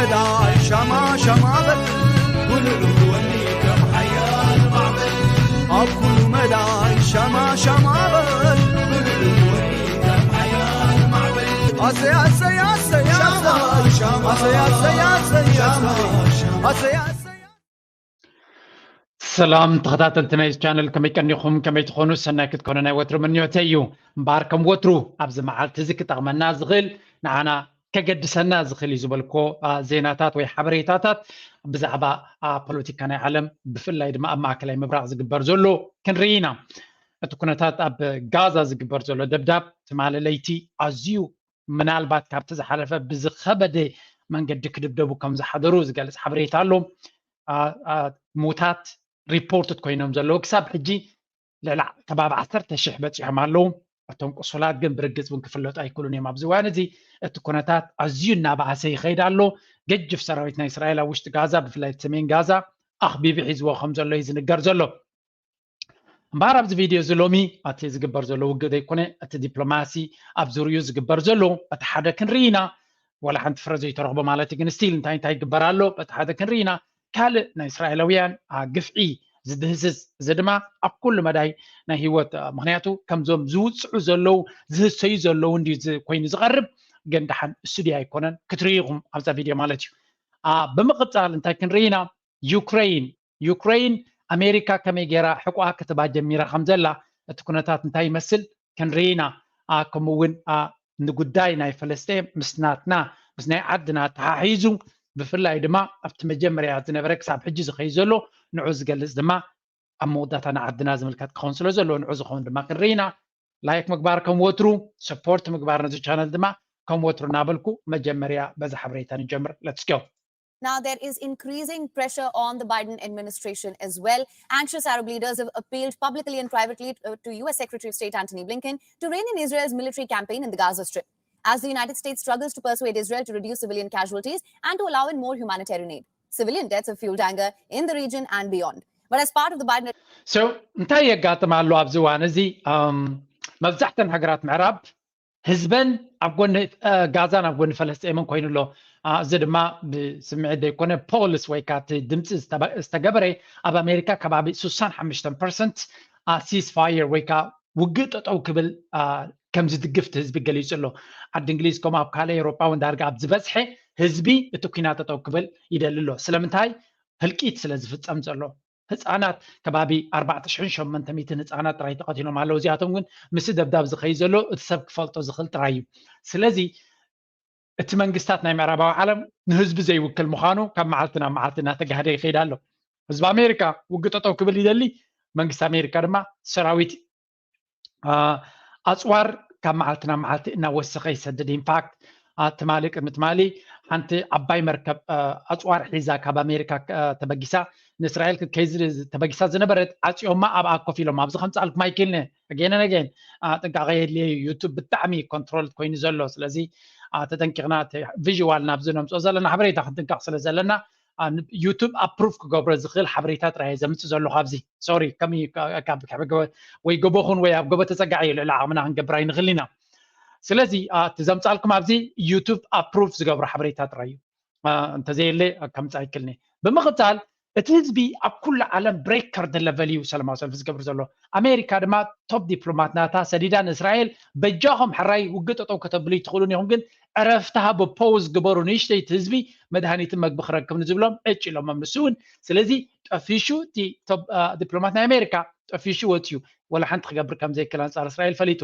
መዳይ ሻማ ሻማ በል፣ ጉልል ወኒ ከም ሓያል ማዕበል። ኣብ ኩሉ መዳይ ሻማ ሻማ በል፣ ጉልል ወኒ ከም ሓያል ማዕበል። ኣሰይ፣ ኣሰይ፣ ኣሰይ፣ ኣሰይ። ኣሰይ፣ ኣሰይ፣ ኣሰይ፣ ኣሰይ። ኣሰይ፣ ኣሰይ። ሰላም ተኸታተልቲ ናይዚ ቻነል፣ ከመይ ቀኒኹም? ከመይ ትኾኑ? ሰናይ ክትኮኑ ናይ ወትሩ ምንዮተይ እዩ። እምበኣር ከም ወትሩ ኣብዚ መዓልቲ እዚ ክጠቕመና ዝኽእል፣ ንዓና ከገድሰና ዝኽእል እዩ ዝበልኮ፣ አ፣ ዜናታት ወይ ሓበሬታታት ብዛዕባ፣ አ፣ ፖለቲካ ናይ ዓለም፣ ብፍላይ ድማ ኣብ ማእከላይ ምብራቕ ዝግበር ዘሎ ክንርኢ ኢና። እቲ ኩነታት ኣብ ጋዛ ዝግበር ዘሎ ደብዳብ ትማሊ ለይቲ ኣዝዩ ምናልባት ካብቲ ዝሓለፈ ብዝኸበደ መንገዲ ክድብደቡ ከም ዝሓደሩ ዝገልጽ ሓበሬታ ኣሎ። አ፣ አ፣ ሙታት ሪፖርትድ ኮይኖም ዘለዉ ክሳብ ሕጂ ልዕሊ ከባቢ ዓሰርተ ሽሕ በጺሖም ኣለዉ። እቶም ቁሱላት ግን ብርግጽ እውን ክፍለጡ ኣይክእሉን እዮም። ኣብዚ እዋን እዚ እቲ ኩነታት ኣዝዩ እናበኣሰ ይኸይድ ኣሎ። ገጅፍ ሰራዊት ናይ እስራኤል ኣብ ውሽጢ ጋዛ፣ ብፍላይ እቲ ሰሜን ጋዛ ኣኽቢቡ ሒዝዎ ከም ዘሎ እዩ ዝንገር ዘሎ። እምበኣር ኣብዚ ቪድዮ እዚ ሎሚ እቲ ዝግበር ዘሎ ውግእ ዘይኮነ፣ እቲ ዲፕሎማሲ ኣብ ዙርዩ ዝግበር ዘሎ እቲ ሓደ ክንርኢ ኢና። ዋላ ሓንቲ ፍረ ዘይተረኽቦ ማለት እዩ፣ ግን ስቲል እንታይ እንታይ ይግበር ኣሎ በቲ ሓደ ክንርኢ ኢና። ካልእ ናይ እስራኤላውያን፣ አ፣ ግፍዒ ዝድህስስ፣ እዚ ድማ ኣብ ኩሉ መዳይ ናይ ህይወት፣ አ፣ ምኽንያቱ ከምዞም ዝውፅዑ ዘለዉ፣ ዝህሰዩ ዘለዉ እንድዩ ዝ-፣ ኮይኑ ዝቐርብ፣ ግን ደሓን እሱ ድዩ ኣይኮነን ክትርእዩ ኢኹም ኣብዛ ቪድዮ ማለት እዩ። አ፣ ብምቕፃል እንታይ ክንርኢ ኢና? ዩክረይን፣ ዩክረይን ኣሜሪካ ከመይ ገይራ ሕቆኣ ክትባ ጀሚራ ከም ዘላ እቲ ኩነታት እንታይ ይመስል ክንርኢ ኢና። አ፣ ከምኡ እውን፣ አ፣ ንጉዳይ ናይ ፈለስጤም ምስ ናትና፣ ምስ ናይ ዓድና ተሓሒዙ፣ ብፍላይ ድማ ኣብቲ መጀመርያ ዝነበረ ክሳብ ሕጂ ዝኸይድ ዘሎ ንዑ ዝገልጽ ድማ ኣብ መወዳእታ ንዓድና ዝምልከት ክኸውን ስለ ዘለዎ ንዑ ዝኸውን ድማ ክንርኢ ኢና። ላይክ ምግባር ከም ወትሩ፣ ሰፖርት ምግባር ነዚ ቻነል ድማ ከም ወትሩ እናበልኩ መጀመርያ በዚ ሓበሬታ ንጀምር። Let's go. Now, there is increasing pressure on the Biden administration as well. Anxious Arab leaders have appealed publicly and privately, uh, to U S Secretary of State Antony Blinken to rein in Israel's military campaign in the Gaza Strip, as the United States struggles to persuade Israel to reduce civilian casualties and to allow in more humanitarian aid. Civilian deaths have fueled anger in the region and beyond. But as part of the Biden So እንታይ የጋጥም ኣሎ ኣብዚ እዋን እዚ? እም፣ መብዛሕተን ሃገራት ምዕራብ ህዝበን ኣብ ጎኒ፣ እ፣ ጋዛን ኣብ ጎኒ ፈለስጤምን ኮይኑ ኣሎ። እ፣ እዚ ድማ ብስምዒት ዘይኮነ፣ ፖልስ ወይ ከዓ እቲ ድምፂ ዝተበ-፣ ዝተገበረ፣ ኣብ ኣሜሪካ ከባቢ ስሳን ሓሙሽተን ፐርሰንት፣ እ፣ ሲስፋየር ወይ ከዓ ውግእ ጠጠው ክብል፣ እ፣ ከም ዝድግፍ እቲ ህዝቢ ገሊጹ ኣሎ። ዓዲ እንግሊዝ ከምኡ ኣብ ካልእ ኤውሮጳ እውን ዳርጋ ኣብ ዝበዝሐ ህዝቢ እቲ ኲናት ጠጠው ክብል ይደሊ ኣሎ። ስለምንታይ? ህልቂት ስለ ዝፍጸም ዘሎ። ህፃናት ከባቢ ኣርባዕተ ሽሕን ሸሞንተ ሚእትን ህፃናት ጥራይ ተቐቲሎም ኣለዉ። እዚኣቶም ግን ምስ ደብዳብ ዝኸይድ ዘሎ እቲ ሰብ ክፈልጦ ዝኽእል ጥራይ እዩ። ስለዚ እቲ መንግስታት ናይ ምዕራባዊ ዓለም ንህዝቢ ዘይውክል ምዃኑ ካብ መዓልቲ ናብ መዓልቲ እናተጋህደ ይኸይድ ኣሎ። ህዝቢ ኣሜሪካ ውግእ ጠጠው ክብል ይደሊ። መንግስቲ ኣሜሪካ ድማ ሰራዊት፣ አ፣ ኣፅዋር ካብ መዓልቲ ናብ መዓልቲ እናወሰኸ ይሰድድ። ኢንፋክት፣ አ፣ ትማሊ፣ ቅድሚ ትማሊ ሓንቲ ዓባይ መርከብ፣ አ፣ ኣፅዋር ሒዛ ካብ ኣሜሪካ፣ አ፣ ተበጊሳ ንእስራኤል ክትከይድ ዝ-፣ ተበጊሳ ዝነበረት ዓፅዮማ ኣብኣ ኮፍ ኢሎም። ኣብዚ ከምፃልኩም ኣይክእልን እየ። ኣገይን ኣገይን፣ አ፣ ጥንቃቐ የድልየ እዩ። ዩቱብ ብጣዕሚ ኮንትሮል ኮይኑ ዘሎ። ስለዚ፣ አ፣ ተጠንቂቕና እቲ ቪዥዋል ናብዚ ነምፅኦ ዘለና ሓበሬታ ክንጥንቀቕ ስለ ዘለና፣ አ፣ ን-፣ ዩቱብ ኣፕሩቭ ክገብሮ ዝኽእል ሓበሬታ ጥራይ እየ ዘምፅእ ዘለኹ ኣብዚ። ሶሪ፣ ከም እዩ፣ ካ-፣ ካብ፣ ካብ ገበ-፣ ወይ ገቦኹን ወይ ኣብ ገቦ ተፀጋዒ እዩ፣ ልዕሊ ዓቕምና ክንገብር ኣይንኽእል ኢና። ስለዚ፣ አ፣ እቲ ዘምፃልኩም ኣብዚ ዩቱብ ኣፕሩቭ ዝገብሮ ሓበሬታ ጥራይ እዩ። አ፣ እንተዘየለ፣ አ፣ ከምፅእ ኣይክእልን እየ። ብምቕፃል፣ እቲ ህዝቢ ኣብ ኩሉ ዓለም ብሬክ ከርድ ለቨል እዩ ሰላማዊ ሰልፊ ዝገብር ዘሎ። ኣሜሪካ ድማ ቶፕ ዲፕሎማት ናታ ሰዲዳ ንእስራኤል፣ በጃኹም ሕራይ ውግእ ጠጠው ከተብሉ ይትኽእሉን ኢኹም፣ ግን ዕረፍቲ ሃቦ፣ ፖውዝ ግበሩ፣ ንእሽተይ እቲ ህዝቢ መድሃኒትን መግቢ ክረክብ ንዝብሎም ዕጭ ኢሎሞም። ንሱ እውን ስለዚ ጠፊሹ፣ እቲ ቶፕ፣ አ፣ ዲፕሎማት ናይ ኣሜሪካ ጠፊሹ ወፅዩ፣ ወላ ሓንቲ ክገብር ከም ዘይክእል ኣንፃር እስራኤል ፈሊጡ።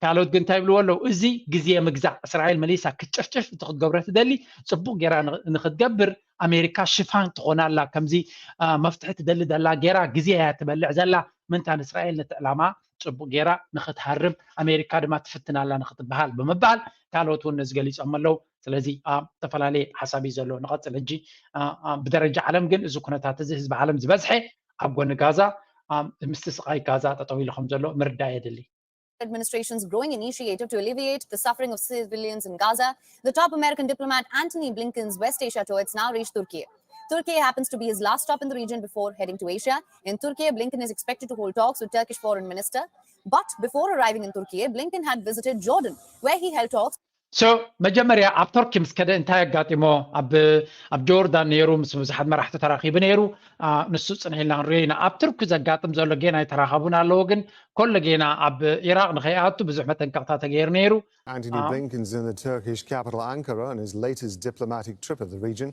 ካልኦት ግን እንታይ ይብልዎ ኣለዉ? እዚ ግዜ ምግዛእ፣ እስራኤል መሊሳ ክትጭፍጭፍ እቲ ክትገብሮ ትደሊ፣ ጽቡቕ ጌራ ን-፣ ንኽትገብር ኣሜሪካ ሽፋን ትኾና ኣላ። ከምዚ፣ አ፣ መፍትሒ ትደሊ ደላ ጌራ ግዜ እያ ትበልዕ ዘላ። ምንታ ንእስራኤል ነቲ ዕላማ ጽቡቕ ጌራ ንኽትሃርም ኣሜሪካ ድማ ትፍትን ኣላ ንኽትበሃል ብምባል ካልኦት እውን ነዚ ገሊጾም ኣለዉ። ስለዚ፣ አ፣ ዝተፈላለየ ሓሳብ እዩ ዘሎ። ንቐጽል ሕጂ፣ አ፣ አ፣ ብደረጃ ዓለም ግን እዚ ኩነታት እዚ ህዝቢ ዓለም ዝበዝሐ ኣብ ጎኒ ጋዛ፣ አ፣ ምስቲ ስቓይ ጋዛ ጠጠው ኢሉ ከም ዘሎ ምርዳእ የድሊ። Administration's growing initiative to alleviate the suffering of civilians in Gaza, the top American diplomat Antony Blinken's West Asia tour has now reached Turkey. Turkey happens to be his last stop in the region before heading to Asia. In Turkey, Blinken is expected to hold talks with Turkish Foreign Minister. But before arriving in Turkey, Blinken had visited Jordan, where he held talks. So መጀመርያ ኣብ ቱርኪ ምስ ከደ እንታይ ኣጋጢሞ? ኣብ ኣብ ጆርዳን ነይሩ፣ ምስ ብዙሓት መራሕቲ ተራኺቡ ነይሩ። ንሱ ጽንሕ ኢልና ክንሪኦ ኢና። ኣብ ቱርኪ ዘጋጥም ዘሎ ጌና ኣይተራኸቡን ኣለዎ፣ ግን ኮሎ ጌና ኣብ ኢራቕ ንኸይኣቱ ብዙሕ መጠንቀቕታ ተገይሩ ነይሩ። Antony Blinken's in the Turkish capital Ankara on his latest diplomatic trip of the region.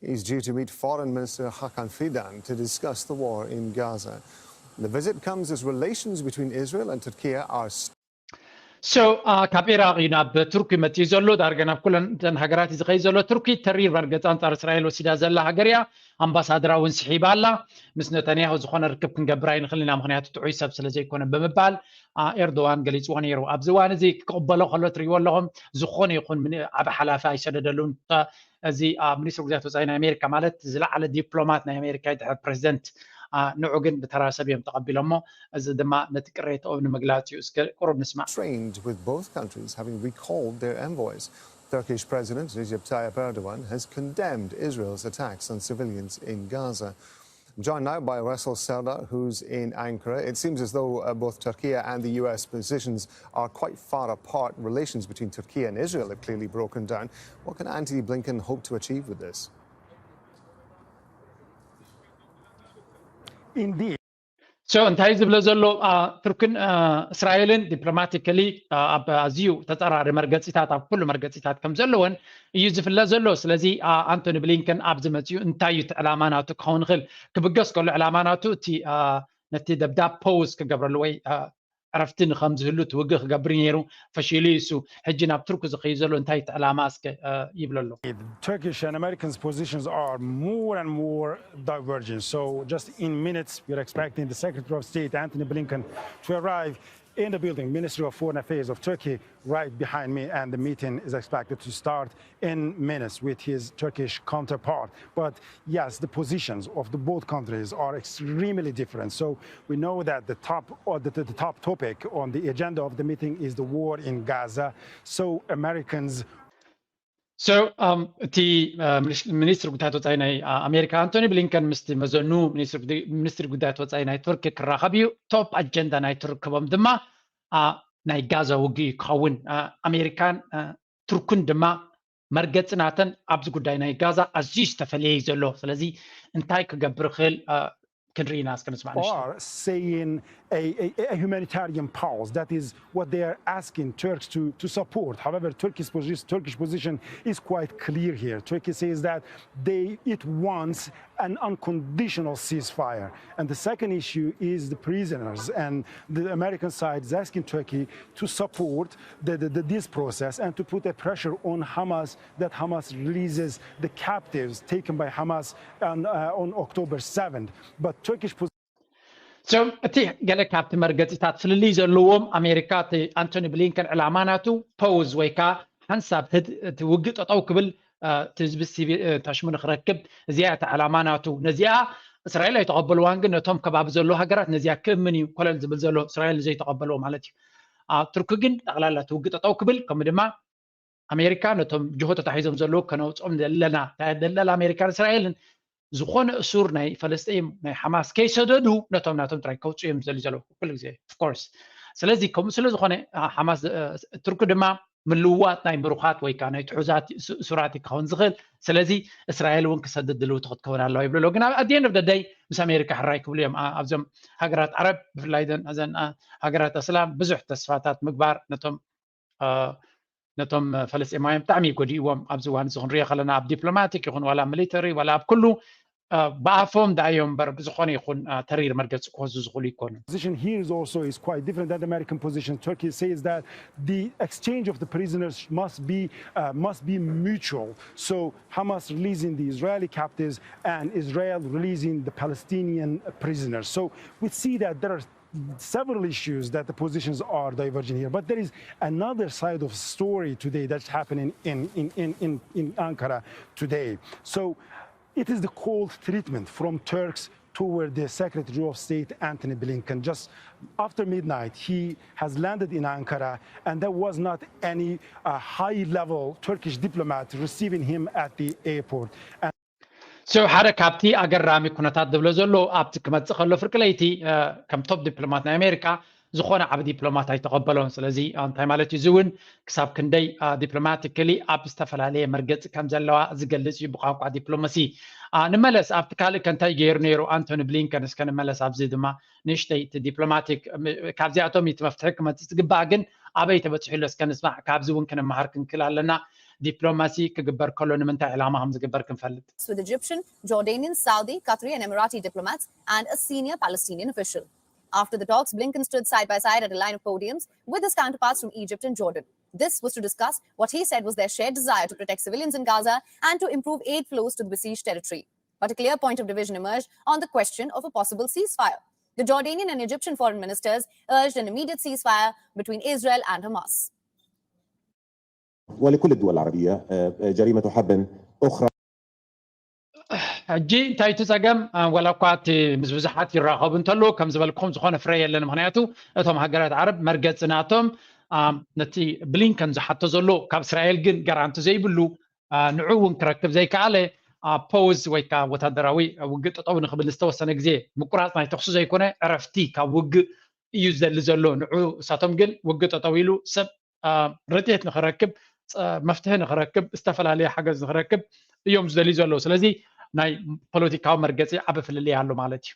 He's due to meet Foreign Minister Hakan Fidan to discuss the war in Gaza. The visit comes as relations between Israel and Turkey are So ካብ ኢራቕ እዩ ናብ ቱርኪ መፂኡ ዘሎ። ዳርጋ ናብ ኩለን እተን ሃገራት እዩ ዝኸይድ ዘሎ። ቱርኪ ተሪር መርገፂ ኣንፃር እስራኤል ወሲዳ ዘላ ሃገር እያ። ኣምባሳደራ እውን ስሒባ ኣላ። ምስ ነተንያሁ ዝኾነ ርክብ ክንገብር ኣይንኽእል ኢና፣ ምክንያቱ ጥዑይ ሰብ ስለ ዘይኮነ ብምባል ኤርዶዋን ገሊፅዎ ነይሩ። ኣብዚ እዋን እዚ ክቕበሎ ከሎ ትሪእዎ ኣለኹም፣ ዝኾነ ይኹን ዓብ ሓላፊ ኣይሰደደሉን። እዚ ሚኒስትር ጉዳያት ወፃኢ ናይ ኣሜሪካ ማለት ዝለዓለ ዲፕሎማት ናይ ኣሜሪካ ድሕሪ ፕሬዚደንት ንዑ ግን ብተራ ሰብ እዮም ተቐቢሎሞ። እዚ ድማ ነቲ ቅሬታኦም ንምግላፅ እዩ። እስከ ቁሩብ ንስማዕ። Strained with both countries having recalled their envoys. Turkish President Recep Tayyip Erdogan has condemned Israel's attacks on civilians in Gaza. Joined now by Russell Serdar, who's in Ankara. It seems as though uh, both Turkey and the U S positions are quite far apart. Relations between Turkey and Israel have clearly broken down. What can Antony Blinken hope to achieve with this? Indeed. So እንታይ ዝብለ ዘሎ? ቱርክን እስራኤልን ዲፕሎማቲካሊ ኣብ ኣዝዩ ተፀራሪ መርገፂታት ኣብ ኩሉ መርገፂታት ከም ዘለወን እዩ ዝፍለ ዘሎ። ስለዚ ኣንቶኒ ብሊንከን ኣብዚ መፅኡ እንታይ እዩ እቲ ዕላማ ናቱ ክኸውን ይኽእል? ክብገስ ከሎ ዕላማ ናቱ እቲ ነቲ ደብዳብ ፖውዝ ክገብረሉ ወይ ዕረፍቲ ንከም ዝህሉ እቲ ውግእ ክገብር ነይሩ፣ ፈሺሉ እዩ እሱ። ሕጂ ናብ ቱርክ ዝኸይድ ዘሎ እንታይ እቲ ዕላማ እስከ ይብለሉ። Turkish and Americans positions are more and more divergent. So just in minutes, we're expecting the Secretary of State, Antony Blinken, to arrive in the building, Ministry of Foreign Affairs of Turkey, right behind me, and the meeting is expected to start in minutes with his Turkish counterpart. But yes, the positions of the both countries are extremely different. So we know that the top, or the, the top topic on the agenda of the meeting is the war in Gaza. So Americans So እቲ ሚኒስትር ጉዳያት ወፃኢ ናይ ኣሜሪካ ኣንቶኒ ብሊንከን ምስቲ መዘኑ ሚኒስትሪ ጉዳያት ወፃኢ ናይ ቱርኪ ክራኸብ እዩ። ቶፕ ኣጀንዳ ናይ ትርክቦም ድማ ናይ ጋዛ ውግእ እዩ ክኸውን። ኣሜሪካን ቱርክን ድማ መርገፂ ናተን ኣብዚ ጉዳይ ናይ ጋዛ ኣዝዩ ዝተፈለየ እዩ ዘሎ። ስለዚ እንታይ ክገብር ይኽእል ክንርኢ ኢና። እስከ ንስማዕ ንእሽቶ። Are saying a, a, a humanitarian pause. That is what they are asking Turks to, to support. However, Turkish position, Turkish position is quite clear here. Turkey says that they, it wants an unconditional ceasefire. And the second issue is the prisoners. And the American side is asking Turkey to support the, the, the, this process and to put a pressure on Hamas that Hamas releases the captives taken by Hamas on, uh, on October seventh. But Turkish position So እቲ ገለ ካብቲ መርገፂታት ፍልልይ ዘለዎም ኣሜሪካ እቲ ኣንቶኒ ብሊንከን ዕላማ ናቱ ፖውዝ ወይ ከዓ ሓንሳብ እቲ ውግእ ጠጠው ክብል እቲ ህዝቢ ሲቪል ታሽሙ ንክረክብ እዚኣ እታ ዕላማ ናቱ። ነዚኣ እስራኤል ኣይተቐበልዋን፣ ግን ነቶም ከባቢ ዘለዉ ሃገራት ነዚኣ ክእምን እዩ ኮለል ዝብል ዘሎ እስራኤል ዘይተቐበልዎ ማለት እዩ። ኣብ ቱርኪ ግን ጠቕላላ እቲ ውግእ ጠጠው ክብል ከምኡ ድማ ኣሜሪካ ነቶም ጅሆ ተታሒዞም ዘለዉ ከነውፅኦም ዘለና ደለል ኣሜሪካን እስራኤልን ዝኾነ እሱር ናይ ፈለስጢን ናይ ሓማስ ከይሰደዱ ነቶም ናቶም ጥራይ ከውፅኡ እዮም ዝደልዩ ዘለዉ ኩሉ ግዜ ኦፍኮርስ። ስለዚ ከምኡ ስለ ዝኾነ ሓማስ ቱርኪ ድማ ምልውዋጥ ናይ ብሩኻት ወይ ከዓ ናይ ትሑዛት እሱራት ክኸውን ዝኽእል። ስለዚ እስራኤል እውን ክሰድድ ድልውቲ ክትከውን ኣለዋ ይብሉ ኣለዉ። ግን ኣብ ኣዲየን ኦፍ ደይ ምስ ኣሜሪካ ሕራይ ክብሉ እዮም ኣብዞም ሃገራት ዓረብ ብፍላይ ዘን ሃገራት ኣስላም ብዙሕ ተስፋታት ምግባር ነቶም ነቶም ፈለስጢማውያን ብጣዕሚ እዩ ጎዲእዎም። ኣብዚ እዋን እዚ ክንሪኦ ከለና ኣብ ዲፕሎማቲክ ይኹን ዋላ ሚሊተሪ ዋላ ኣብ ኩሉ ብኣፎም ደኣ እዮም እምበር ብዝኾነ ይኹን ተሪር መርገፂ ክወስዱ ዝኽእሉ ይኮኑ። Position here is also is quite different than the American position. Turkey says that the exchange of the prisoners must be uh, must be mutual. So Hamas releasing the Israeli captives and Israel releasing the Palestinian prisoners. So we see that there are several issues that the positions are diverging here. But there is another side of the story today that's happening in, in, in, in, in Ankara today. So it is the cold treatment from Turks toward the Secretary of State Antony Blinken. Just after midnight, he has landed in Ankara, and there was not any uh, high-level Turkish diplomat receiving him at the airport. And So ሓደ ካብቲ ኣገራሚ ኩነታት ዝብሎ ዘሎ ኣብቲ ክመፅእ ከሎ ፍርቂ ለይቲ ከም ቶፕ ዲፕሎማት ናይ ኣሜሪካ ዝኾነ ዓብ ዲፕሎማት ኣይተቐበሎን። ስለዚ እንታይ ማለት እዩ? እዚ እውን ክሳብ ክንደይ ዲፕሎማቲካሊ ኣብ ዝተፈላለየ መርገፂ ከም ዘለዋ ዝገልፅ እዩ ብቋንቋ ዲፕሎማሲ። ንመለስ ኣብቲ ካልእ ከ እንታይ ገይሩ ነይሩ ኣንቶኒ ብሊንከን? እስከ ንመለስ ኣብዚ ድማ ንእሽተይ እቲ ዲፕሎማቲክ ካብዚኣቶም እቲ መፍትሒ ክመፅእ ዝግባእ ግን ኣበይ ተበፂሑ ኣሎ እስከ ንስማዕ። ካብዚ እውን ክንመሃር ክንክእል ኣለና። ዲፕሎማሲ ክግበር ከሎ ንምንታይ ዕላማ ከም ዝግበር ክንፈልጥ። With Egyptian, Jordanian, Saudi, Qatari, and Emirati diplomats and a senior Palestinian official. After the talks, Blinken stood side by side at a line of podiums with his counterparts from Egypt and Jordan. This was to discuss what he said was their shared desire to protect civilians in Gaza and to improve aid flows to the besieged territory. But a clear point of division emerged on the question of a possible ceasefire. The Jordanian and Egyptian foreign ministers urged an immediate ceasefire between Israel and Hamas. ولكل الدول العربية جريمة حرب أخرى. ሕጂ እንታይ እቲ ጸገም? ዋላ እኳ እቲ ምስ ብዙሓት ይራኸቡ እንተለዉ ከም ዝበልኩም ዝኾነ ፍረ የለን። ምክንያቱ እቶም ሃገራት ዓረብ መርገጺ ናቶም ነቲ ብሊንከን ዝሓቶ ዘሎ ካብ እስራኤል ግን ጋራንቲ ዘይብሉ ንዑ እውን ክረክብ ዘይከኣለ ፖውዝ ወይ ከዓ ወታደራዊ ውግእ ጠጠው ንክብል ዝተወሰነ ግዜ ምቁራፅ ናይ ተኩሲ ዘይኮነ ዕረፍቲ ካብ ውግእ እዩ ዝደሊ ዘሎ። ንዑ እሳቶም ግን ውግእ ጠጠው ኢሉ ሰብ ረድኤት ንክረክብ መፍትሒ ንክረክብ ዝተፈላለየ ሓገዝ ንክረክብ እዮም ዝደልዩ ዘለዉ። ስለዚ ናይ ፖለቲካዊ መርገፂ ዓቢ ፍልልይ ኣሎ ማለት እዩ።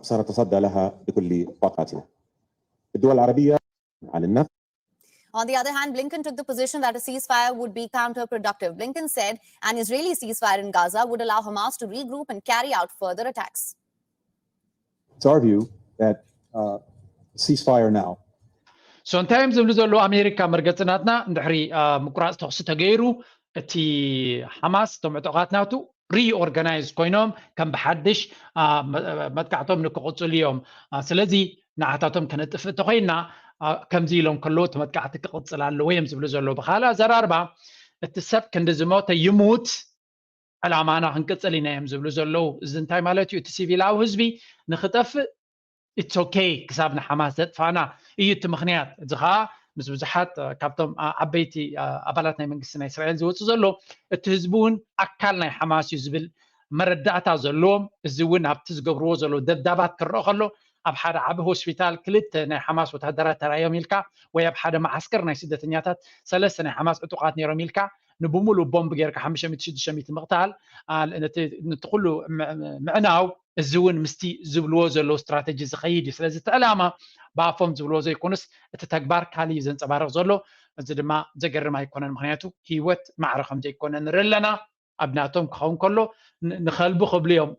سنتصدى لها بكل طاقتنا. الدول العربية عن النفس. On the other hand, Blinken took the position that a ceasefire would be counterproductive. Blinken said an Israeli ceasefire in Gaza would allow Hamas to regroup and carry out further attacks. It's our view that uh, ceasefire now. So እንታይ እዮም ዝብሉ ዘለዉ ኣሜሪካ መርገፂ ናትና እንድሕሪ ምቁራፅ ተኩሲ ተገይሩ እቲ ሓማስ እቶም ዕጡቓት ናቱ ሪኦርጋናይዝ ኮይኖም ከም ብሓድሽ መጥቃዕቶም ንክቕፅሉ እዮም። ስለዚ ንዓታቶም ከነጥፍእ እንተኮይና ከምዚ ኢሎም ከለዉ እቲ መጥቃዕቲ ክቕፅል ኣለዎ እዮም ዝብሉ ዘለዉ። ብካልእ ኣዘራርባ እቲ ሰብ ክንዲ ዝሞተ ይሙት ዕላማና ክንቅፅል ኢና እዮም ዝብሉ ዘለዉ። እዚ እንታይ ማለት እዩ? እቲ ሲቪላዊ ህዝቢ ንክጠፍእ it's okay ክሳብ ንሓማስ ዘጥፋና እዩ እቲ ምክንያት። እዚ ከዓ ምስ ብዙሓት ካብቶም ዓበይቲ ኣባላት ናይ መንግስቲ ናይ እስራኤል ዝወፁ ዘሎ እቲ ህዝቢ እውን ኣካል ናይ ሓማስ እዩ ዝብል መረዳእታ ዘለዎም፣ እዚ እውን ኣብቲ ዝገብርዎ ዘለዉ ደብዳባት ክረአ ከሎ ኣብ ሓደ ዓቢ ሆስፒታል ክልተ ናይ ሓማስ ወታደራት ተራእዮም ኢልካ ወይ ኣብ ሓደ መዓስከር ናይ ስደተኛታት ሰለስተ ናይ ሓማስ ዕጡቓት ነይሮም ኢልካ ንብሙሉእ ቦምብ ጌርካ ሓሙሽተ ሚእቲ ሽዱሽተ ሚእቲ ምቕታል ነቲ ኩሉ ምዕናው እዚ እውን ምስቲ ዝብልዎ ዘለዉ ስትራተጂ ዝኸይድ እዩ። ስለዚ እቲ ዕላማ ብኣፎም ዝብልዎ ዘይኮኑስ እቲ ተግባር ካሊእ እዩ ዘንፀባርቕ ዘሎ። እዚ ድማ ዘገርም ኣይኮነን። ምክንያቱ ህይወት ማዕረ ከም ዘይኮነ ንርኢ ኣለና። ኣብ ናቶም ክኸውን ከሎ ንኸልቢ ክብሉ እዮም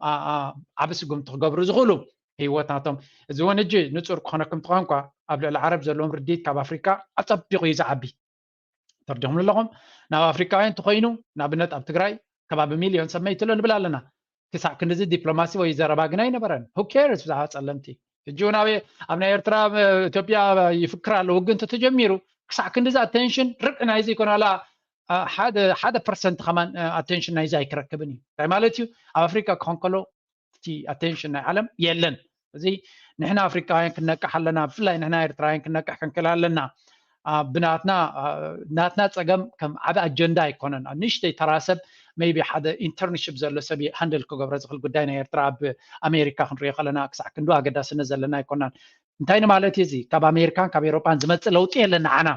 ዓቢ ስጉምቲ ክገብሩ ዝኽእሉ ህይወት ናቶም። እዚ እውን ሕጂ ንጹር ክኾነኩም ተኾንኳ ኣብ ልዕሊ ዓረብ ዘለዎም ርድኢት ካብ ኣፍሪካ ኣጸቢቑ እዩ ዝዓቢ። ተርዲኹም ኣለኹም ናብ ኣፍሪካውያን እንተኮይኑ ንኣብነት ኣብ ትግራይ ከባቢ ሚልዮን ሰብ መይትሎ ንብል ኣለና። ክሳዕ ክንድዚ ዲፕሎማሲ ወይ ዘረባ ግን ኣይነበረን። Who cares ብዛዕባ ጸለምቲ? ሕጂ እውን ኣብ ኣብ ናይ ኤርትራ ኢትዮጵያ ይፍክር ኣለዉ ግን ተተጀሚሩ ክሳዕ ክንድዚ ኣቴንሽን ርብዒ ናይዚ ይኮነ ዋላ ሓደ ሓደ ፐርሰንት ከማን ኣቴንሽን ናይዚ ኣይክረክብን እዩ። እንታይ ማለት እዩ? ኣብ ኣፍሪካ ክኾን ከሎ እቲ ኣቴንሽን ናይ ዓለም የለን። እዚ ንሕና ኣፍሪካውያን ክንነቅሕ ኣለና፣ ብፍላይ ንሕና ኤርትራውያን ክንነቅሕ ክንክእል ኣለና። ብናትና ናትና ፀገም ከም ዓቢ ኣጀንዳ ኣይኮነን። ኣብ ንእሽተይ ተራ ሰብ maybe ሓደ ኢንተርንሽፕ ዘሎ ሰብ ሃንድል ክገብሮ ዝኽእል ጉዳይ ናይ ኤርትራ ኣብ ኣሜሪካ ክንሪኦ ከለና ክሳዕ ክንዱ ኣገዳስነት ዘለና ኣይኮናን። እንታይ ንማለት እዩ እዚ? ካብ ኣሜሪካን ካብ ኤሮጳን ዝመፅእ ለውጢ የለን ንዓና።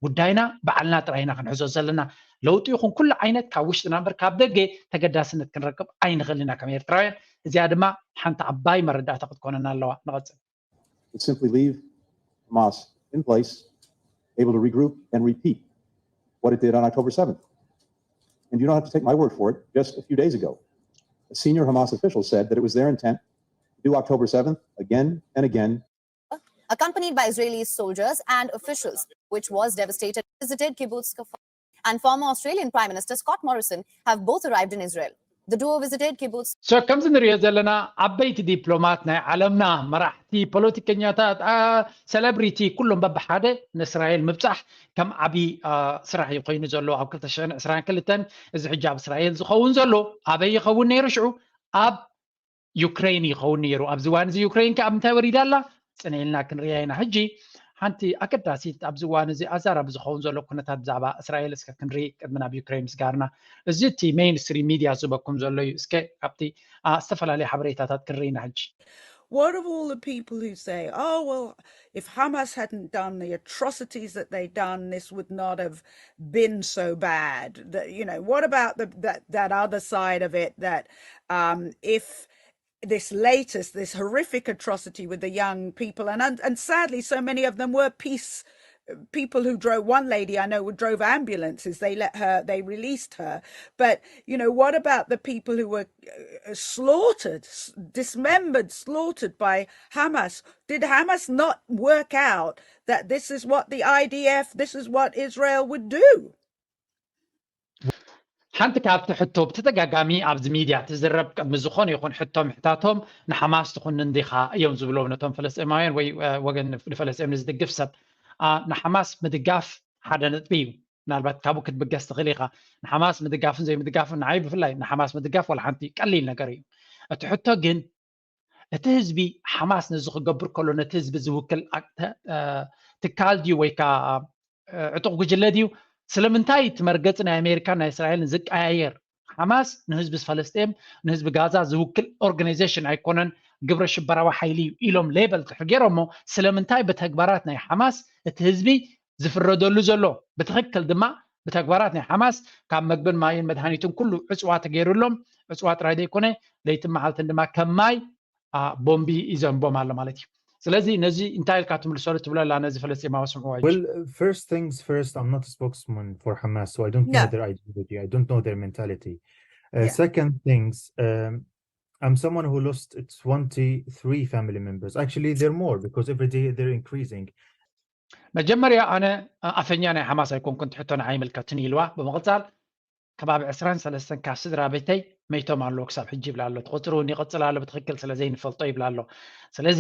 ጉዳይና ባዕልና ጥራይ ኢና ክንሕዞ ዘለና። ለውጢ ይኹን ኩሉ ዓይነት ካብ ውሽጥና እምበር ካብ ደገ ተገዳስነት ክንረክብ ኣይንኽእል ኢና ከም ኤርትራውያን። እዚኣ ድማ ሓንቲ ዓባይ መረዳእታ ክትኮነና ኣለዋ። ንቐጽል። It's simply leave Hamas in place, able to regroup and repeat what it did on October seventh. And you don't have to take my word for it. Just a few days ago, a senior Hamas official said that it was their intent to do October seventh again and again accompanied by Israeli soldiers and officials, which was devastated, visited Kibbutz Kfar. And former Australian Prime Minister Scott Morrison have both arrived in Israel. The duo visited Kibbutz. So ከምዚ ንሪኦ ዘለና ዓበይቲ ዲፕሎማት ናይ ዓለምና መራሕቲ ፖለቲከኛታት ሰለብሪቲ ኩሎም በብሓደ ንእስራኤል ምብፃሕ ከም ዓብዪ ስራሕ እዩ ኮይኑ ዘሎ ኣብ ክልተ ሽሕን ዕስራን ክልተን እዚ ሕጂ ኣብ እስራኤል ዝኸውን ዘሎ ኣበይ ይኸውን ነይሩ ሽዑ ኣብ ዩክሬን ይኸውን ነይሩ። ኣብዚ እዋን እዚ ዩክሬን ከ ኣብ ምንታይ ወሪዳ ኣላ? ፅን ኢልና ክንሪኣ ኢና። ሕጂ ሓንቲ ኣገዳሲት ኣብዚ እዋን እዚ ኣዛራቢ ዝኸውን ዘሎ ኩነታት ብዛዕባ እስራኤል እስከ ክንርኢ ቅድሚ ናብ ዩክሬን ምስጋርና። እዚ እቲ ሜይንስትሪም ሚድያ ዝህበኩም ዘሎ እዩ። እስከ ካብቲ ዝተፈላለዩ ሓበሬታታት ክንርኢ ኢና ሕጂ። What of all the people who say, "Oh, well, if Hamas hadn't done the atrocities that they done, this would not have been so bad"? That, you know, what about the, that, that other side of it, that, um, if this latest, this horrific atrocity with the young people, and, and, and sadly, so many of them were peace people who drove, one lady I know who drove ambulances, they let her, they released her. But, you know, what about the people who were uh, slaughtered, s- dismembered, slaughtered by Hamas? Did Hamas not work out that this is what the I D F, this is what Israel would do? ሓንቲ ካብቲ ሕቶ ብተደጋጋሚ ኣብዚ ሚድያ ትዝረብ፣ ቅድሚ ዝኾነ ይኹን ሕቶ ምሕታቶም፣ ንሓማስ ትኹንን ዲኻ እዮም ዝብሎም ነቶም ፈለስጢማውያን ወይ እ፣ ወገን ንፍ- ንፈለስጢም ንዝድግፍ ሰብ። ኣ፣ ንሓማስ ምድጋፍ ሓደ ነጥቢ እዩ። ምናልባት ካብኡ ክትብገስ ትኽእል ኢኻ። ንሓማስ ምድጋፍን ዘይምድጋፍን ንዓይ ብፍላይ ንሓማስ ምድጋፍ ዋላ ሓንቲ ቀሊል ነገር እዩ። እቲ ሕቶ ግን እቲ ህዝቢ ሓማስ ነዚ ክገብር ከሎ ነቲ ህዝቢ ዝውክል ኣክ- ተ- እ፣ ትካል ድዩ ወይ ከዓ እ፣ ዕጡቕ ጉጅለ ድዩ? ስለምንታይ እቲ መርገፂ ናይ ኣሜሪካን ናይ እስራኤልን ዝቀያየር? ሓማስ ንህዝቢ ፈለስጤም ንህዝቢ ጋዛ ዝውክል ኦርጋናይዜሽን ኣይኮነን፣ ግብረ ሽበራዊ ሓይሊ እዩ ኢሎም ሌበል ድሕር ገይሮሞ፣ ስለምንታይ ብተግባራት ናይ ሓማስ እቲ ህዝቢ ዝፍረደሉ ዘሎ? ብትኽክል ድማ ብተግባራት ናይ ሓማስ ካብ መግብን ማይን መድሃኒትን ኩሉ ዕፅዋ ተገይሩሎም፣ ዕፅዋ ጥራይ ዘይኮነ ለይትን መዓልትን ድማ ከም ማይ ኣ፣ ቦምቢ ይዘንቦም ኣሎ ማለት እዩ። ስለዚ ነዚ እንታይ ኢልካ ትምልሰሉ ትብለላ ነዚ ፈለስጢማዊ ስምዕዋ እዩ። Well, uh, first things first, I'm not a spokesman for Hamas, so I don't know No. their ideology. I don't know their mentality. Uh, Yeah. Second things, um, I'm someone who lost twenty-three family members. Actually, they're more because every day they're increasing. መጀመርያ ኣነ ኣፈኛ ናይ ሓማስ ኣይኮንኩን፣ ትሕቶ ንዓይ ይምልከትኒ ኢልዋ። ብምቕፃል ከባቢ ዕስራን ሰለስተን ካብ ስድራ ቤተይ መይቶም ኣለዉ ክሳብ ሕጂ ይብላ ኣሎ። እቲ ቁፅሪ እውን ይቕፅል ኣሎ፣ ብትኽክል ስለ ዘይንፈልጦ ይብላ ኣሎ። ስለዚ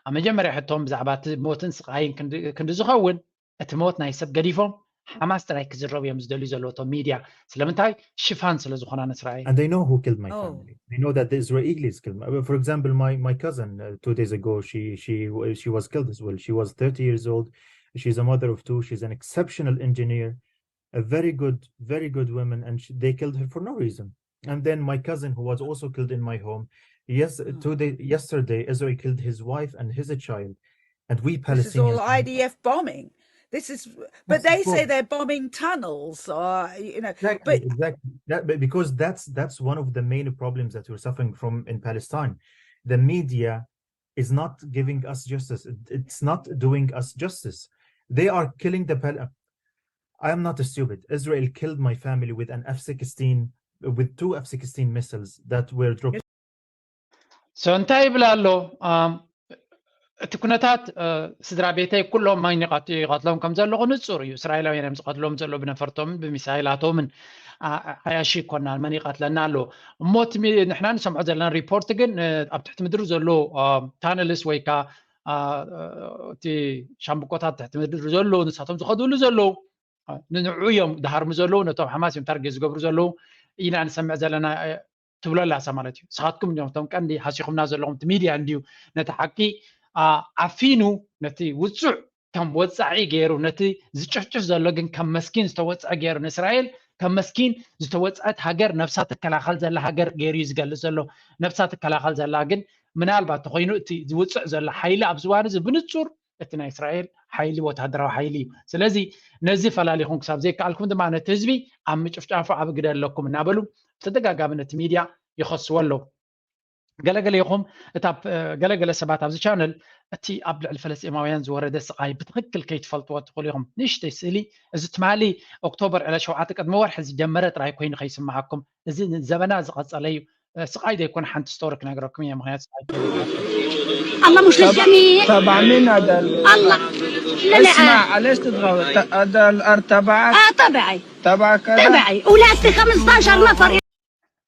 ኣብ መጀመርያ ሕቶም ብዛዕባ እቲ ሞትን ስቃይን ክንዲ ክንዲ ዝኸውን እቲ ሞት ናይ ሰብ ገዲፎም ሓማስ ጥራይ ክዝረቡ እዮም ዝደልዩ ዘለዉ እቶም ሚድያ። ስለምንታይ? ሽፋን ስለ ዝኾና ንእስራኤል። And they know who killed my Oh. family. They know that the Israelis killed. My, for example, my my cousin uh, two days ago, she she w- she was killed as well. She was thirty years old. She's a mother of two. She's an exceptional engineer, a very good, very good woman, and she, they killed her for no reason. And then my cousin, who was also killed in my home, yes, Mm. two day yesterday, Israel killed his wife and his child, and we This is Palestinians. all I D F bombing. This is, but Yes, they of say course. They're bombing tunnels, or, you know, Exactly, but exactly. That, but because that's that's one of the main problems that we're suffering from in Palestine. The media is not giving us justice. It- It's not doing us justice. They are killing the Pal. I am not stupid. Israel killed my family with an F sixteen, with two F sixteen missiles that were dropped. So እንታይ ይብል ኣሎ? ኣም፣ እቲ ኩነታት እ፣ ስድራ ቤተይ ኩሎም መን ይቐት- ይቐትሎም ከም ዘለኹ ንጹር እዩ። እስራኤላውያን እዮም ዝቐትሎም ዘሎ ብነፈርቶምን ብሚሳይላቶምን። ኣ፣ ዓያሺ ይኮናል፣ መን ይቐትለና ኣሎ? እሞ እቲ ሚ- ንሕና ንሰምዖ ዘለና ሪፖርት ግን እ፣ ኣብ ትሕቲ ምድሪ ዘሎ ኣም፣ ታነልስ ወይ ከዓ ኣ፣ እ፣ እቲ ሻምብቆታት ትሕቲ ምድሪ ዘሎ ንሳቶም ዝኸድሉ ዘለዉ እ፣ ንንዑ እዮም ዝሃርሙ ዘለዉ፣ ነቶም ሓማስ እዮም ታርጌት ዝገብሩ ዘለዉ ኢና ንሰምዕ ዘለና። እ፣ ትብሎ ኣላ እሳ ማለት እዩ። ንስኻትኩም እንዲኹም እቶም ቀንዲ ሃሲኹምና ዘለኹም፣ እቲ ሚድያ እንድዩ ነቲ ሓቂ ኣ፣ ዓፊኑ፣ ነቲ ውፁዕ ከም ወፃዒ ገይሩ፣ ነቲ ዝጭፍጭፍ ዘሎ ግን ከም መስኪን ዝተወፅዐ ገይሩ፣ ንእስራኤል ከም መስኪን ዝተወፅዐት ሃገር፣ ነብሳ ትከላኸል ዘላ ሃገር ገይሩ እዩ ዝገልፅ ዘሎ። ነብሳ ትከላኸል ዘላ ግን ምናልባት ተኾይኑ እቲ ዝውፅዕ ዘሎ ሓይሊ ኣብዚ እዋን እዚ ብንፁር እቲ ናይ እስራኤል ሓይሊ ወታደራዊ ሓይሊ እዩ። ስለዚ ነዚ ፈላሊኹም ክሳብ ዘይከኣልኩም ድማ ነቲ ህዝቢ ኣብ ምጭፍጫፉ ዓቢ ግደ ኣለኩም እናበሉ ብተደጋጋሚ ነቲ ሚድያ ይኸስዎ ኣለዉ። ገለገለ ኢኹም እታ እ፣ ገለገለ ሰባት ኣብዚ ቻነል እቲ ኣብ ልዕሊ ፈለስጢማውያን ዝወረደ ስቓይ ብትኽክል ከይትፈልጥዎ ትኽእሉ ኢኹም። ንእሽተይ ስእሊ፣ እዚ ትማሊ ኦክቶበር ዕለት ሸውዓተ ቅድሚ ወርሒ ዝጀመረ ጥራይ ኮይኑ ከይስምዓኩም፣ እዚ ንዘበና ዝቐጸለ እዩ። እ፣ ስቓይ ዘይኮነ ሓንቲ ስቶሪ ክነግረኩም እየ፣ ምኽንያቱ ስቓይ الله مش تبع للجميع. تبع مين هذا ال- الله اسمع، للعالم. ليش تضغط؟ ت- هذا الأرض تبعك؟ اه، تبعي. تبعك هذا؟ تبعي، ولادتي خمستاشر نفر.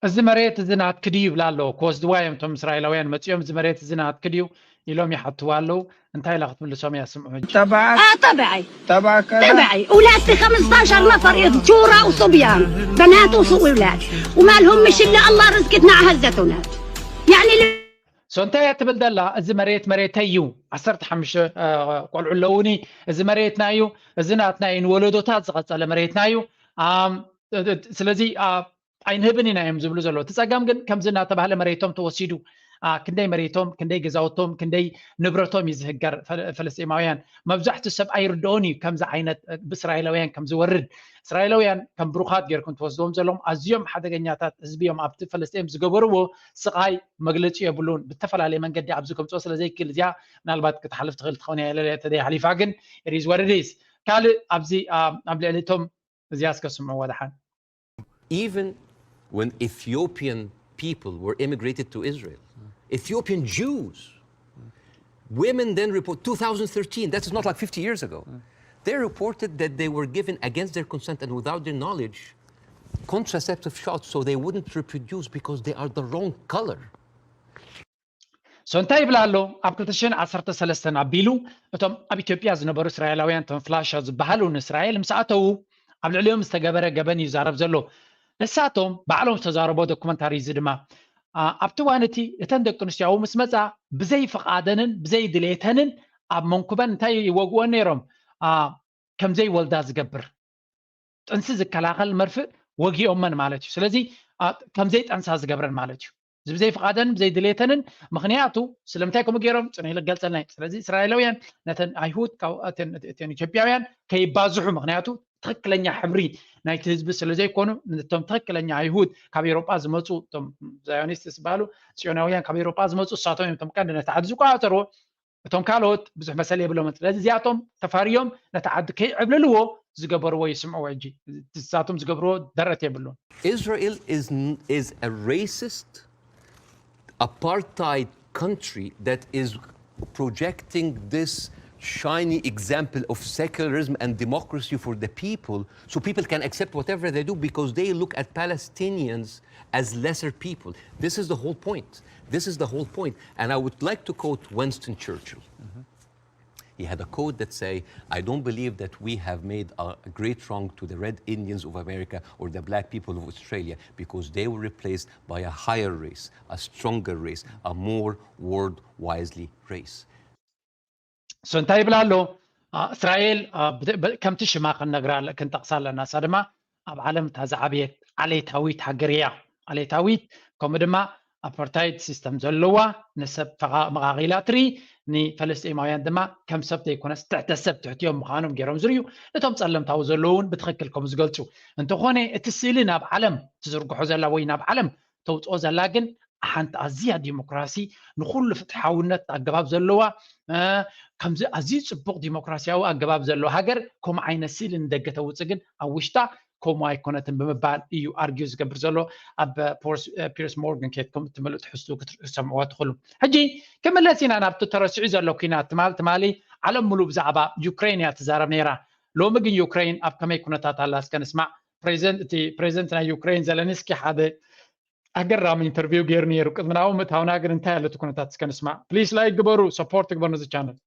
እዚ መሬት እዚ ናትኪ ድዩ ይብላ ኣለዎ። ክወስድዋ እዮም እቶም እስራኤላውያን መፂኦም፣ እዚ መሬት እዚ ናትኪ ድዩ ኢሎም ይሓትዋ ኣለዉ። እንታይ ኢላ ክትምልሶም እያ? ስምዑ ሕጂ። تبعك؟ اه، تبعي. تبعك هذا؟ تبعي، ولادتي خمستاشر نفر، ذكورة وصبيان، بنات وولاد، وما لهم مش الا الله رزقتنا على هالزيتونات. يعني ل- ሶ እንታይ እያ ትብል ዘላ? እዚ መሬት መሬተይ እዩ፣ ዓሰርተ ሓሙሽተ እ፣ ቆልዑ ኣለውኒ፣ እዚ መሬትና እዩ፣ እዚ ናትና እዩ፣ ንወለዶታት ዝቐጸለ መሬትና እዩ። ኣም፣ እ፣ እ፣ ስለዚ ኣ፣ ኣይንህብን ኢና እዮም ዝብሉ ዘለዉ። እቲ ጸገም ግን ከምዚ እናተባህለ መሬቶም ተወሲዱ ክንደይ መሬቶም፣ ክንደይ ገዛውቶም፣ ክንደይ ንብረቶም እዩ ዝህገር። ፈለስጢማውያን መብዛሕትኡ ሰብ ኣይርድኦን እዩ ከምዚ ዓይነት ብእስራኤላውያን ከም ዝወርድ። እስራኤላውያን ከም ብሩኻት ጌርኩም ትወስድዎም ዘለኹም ኣዝዮም ሓደገኛታት ህዝቢ እዮም። ኣብቲ ፈለስጢን ዝገበርዎ ስቓይ መግለፂ የብሉን። ብተፈላለየ መንገዲ ኣብዚ ከምፅኦ ስለ ዘይክእል እዚኣ ምናልባት ክትሓልፍ ትኽእል ትኸውን እያ ኢለ ተደይ ሓሊፋ ግን it is what it is። ካልእ ኣብዚ ኣብ ልዕሊ እቶም እዚኣ እስከ ስምዕዎ ደሓን። Even when Ethiopian people were immigrated to Israel, Ethiopian Jews, women then report two thousand thirteen, that is not like fifty years ago. They reported that they were given against their consent and without their knowledge contraceptive shots so they wouldn't reproduce because they are the wrong color. So እንታይ ይብል ኣሎ? ኣብ ክልተ ሽሕን ዓሰርተ ሰለስተን ኣቢሉ እቶም ኣብ ኢትዮጵያ ዝነበሩ እስራኤላውያን እቶም ፍላሻ ዝበሃሉ ንእስራኤል ምስ ኣተዉ ኣብ ልዕሊኦም ዝተገበረ ገበን እዩ ይዛረብ ዘሎ። ንሳቶም ባዕሎም ዝተዛረቦ ዶኩመንታሪ እዚ ድማ ኣብቲ እዋን እቲ እተን ደቂ ኣንስትዮ ምስ መፃ ብዘይ ፍቓደንን ብዘይ ድሌተንን ኣብ መንኩበን እንታይ ይወግወን ነይሮም? ከም ዘይወልዳ ዝገብር ጥንሲ ዝከላኸል መርፍእ ወጊኦመን ማለት እዩ። ስለዚ ከም ዘይጠንሳ ዝገብረን ማለት እዩ። እዚ ብዘይ ፍቓደንን ብዘይ ድሌተንን ምኽንያቱ ስለምንታይ ከምኡ ገይሮም ፅንሒ ልገልፀልና እዩ። ስለዚ እስራኤላውያን ነተን ኣይሁድ እተን ኢትዮጵያውያን ከይባዝሑ ምኽንያቱ ትኽክለኛ ሕብሪ ናይቲ ህዝቢ ስለ ዘይኮኑ ነቶም ትኽክለኛ ኣይሁድ ካብ ኤሮጳ ዝመፁ እቶም ዛዮኒስት ዝበሃሉ ፅዮናውያን ካብ ኤሮጳ ዝመፁ እሳቶም እዮም እቶም ቀንዲ ነቲ ዓዲ ዝቆፃፀርዎ። እቶም ካልኦት ብዙሕ መሰል የብሎምን። ስለዚ እዚኣቶም ተፋርዮም ነቲ ዓዲ ከይዕብልልዎ ዝገበርዎ ይስምዕዎ። ሕጂ ንሳቶም ዝገብርዎ ደረት የብሉን። Israel is, is a racist apartheid country that is projecting this shiny example of secularism and democracy for the people, so people can accept whatever they do because they look at Palestinians as lesser people. This is the whole point. This is the whole point. And I would like to quote Winston Churchill. He had a quote that say, "I don't believe that we have made a great wrong to the Red Indians of America or the black people of Australia because they were replaced by a higher race, a stronger race, a more world wisely race." So እንታይ ይብል ኣሎ? እስራኤል ከምቲ ሽማ ክንነግራ ክንጠቕሳ ኣለና። እሳ ድማ ኣብ ዓለም እታ ዝዓበየት ዓሌታዊት ሃገር እያ። ዓሌታዊት ከምኡ ድማ ኣፓርታይድ ሲስተም ዘለዋ፣ ንሰብ መቓቒላ ትርኢ፣ ንፈለስጢማውያን ድማ ከም ሰብ ዘይኮነስ ትሕተ ሰብ ትሕትዮም ምዃኖም ገይሮም ዝርእዩ፣ ነቶም ጸለምታዊ ዘለዉ እውን ብትኽክል ከም ዝገልጹ። እንተኾነ እቲ ስእሊ ናብ ዓለም ትዝርግሖ ዘላ ወይ ናብ ዓለም ተውፅኦ ዘላ ግን ሓንቲ ኣዝያ ዲሞክራሲ ንኩሉ ፍትሓውነት ኣገባብ ዘለዋ ከምዚ ኣዝዩ ፅቡቅ ዲሞክራሲያዊ ኣገባብ ዘለዎ ሃገር ከምኡ ዓይነት ስእሊ ንደገ ተውፅእ ግን ኣብ ውሽጣ ከምኡ ኣይኮነትን ብምባል እዩ ኣርጊዩ ዝገብር ዘሎ። ኣብ ፒርስ ሞርጋን ኬትኩም እቲ ምሉእ ትሕዝትኡ ክትሰምዕዎ ትኽእሉ። ሕጂ ክምለስ ኢና ናብቲ ተረሲዑ ዘሎ ኲናት። ትማል ትማሊ ዓለም ሙሉእ ብዛዕባ ዩክሬን እያ ትዛረብ ነይራ። ሎሚ ግን ዩክሬን ኣብ ከመይ ኩነታት ኣላ እስከ ንስማዕ። ፕሬዚደንት እቲ ፕሬዚደንት ናይ ዩክሬን ዘለንስኪ ሓደ ኣገራሚ ኢንተርቪው ገይሩ ነይሩ። ቅድሚ ናብኡ ምእታውና ግን እንታይ ኣሎ እቲ ኩነታት እስከ ንስማዕ። ፕሊስ ላይክ ግበሩ፣ ሰፖርት ግበሩ ነዚ ቻነል።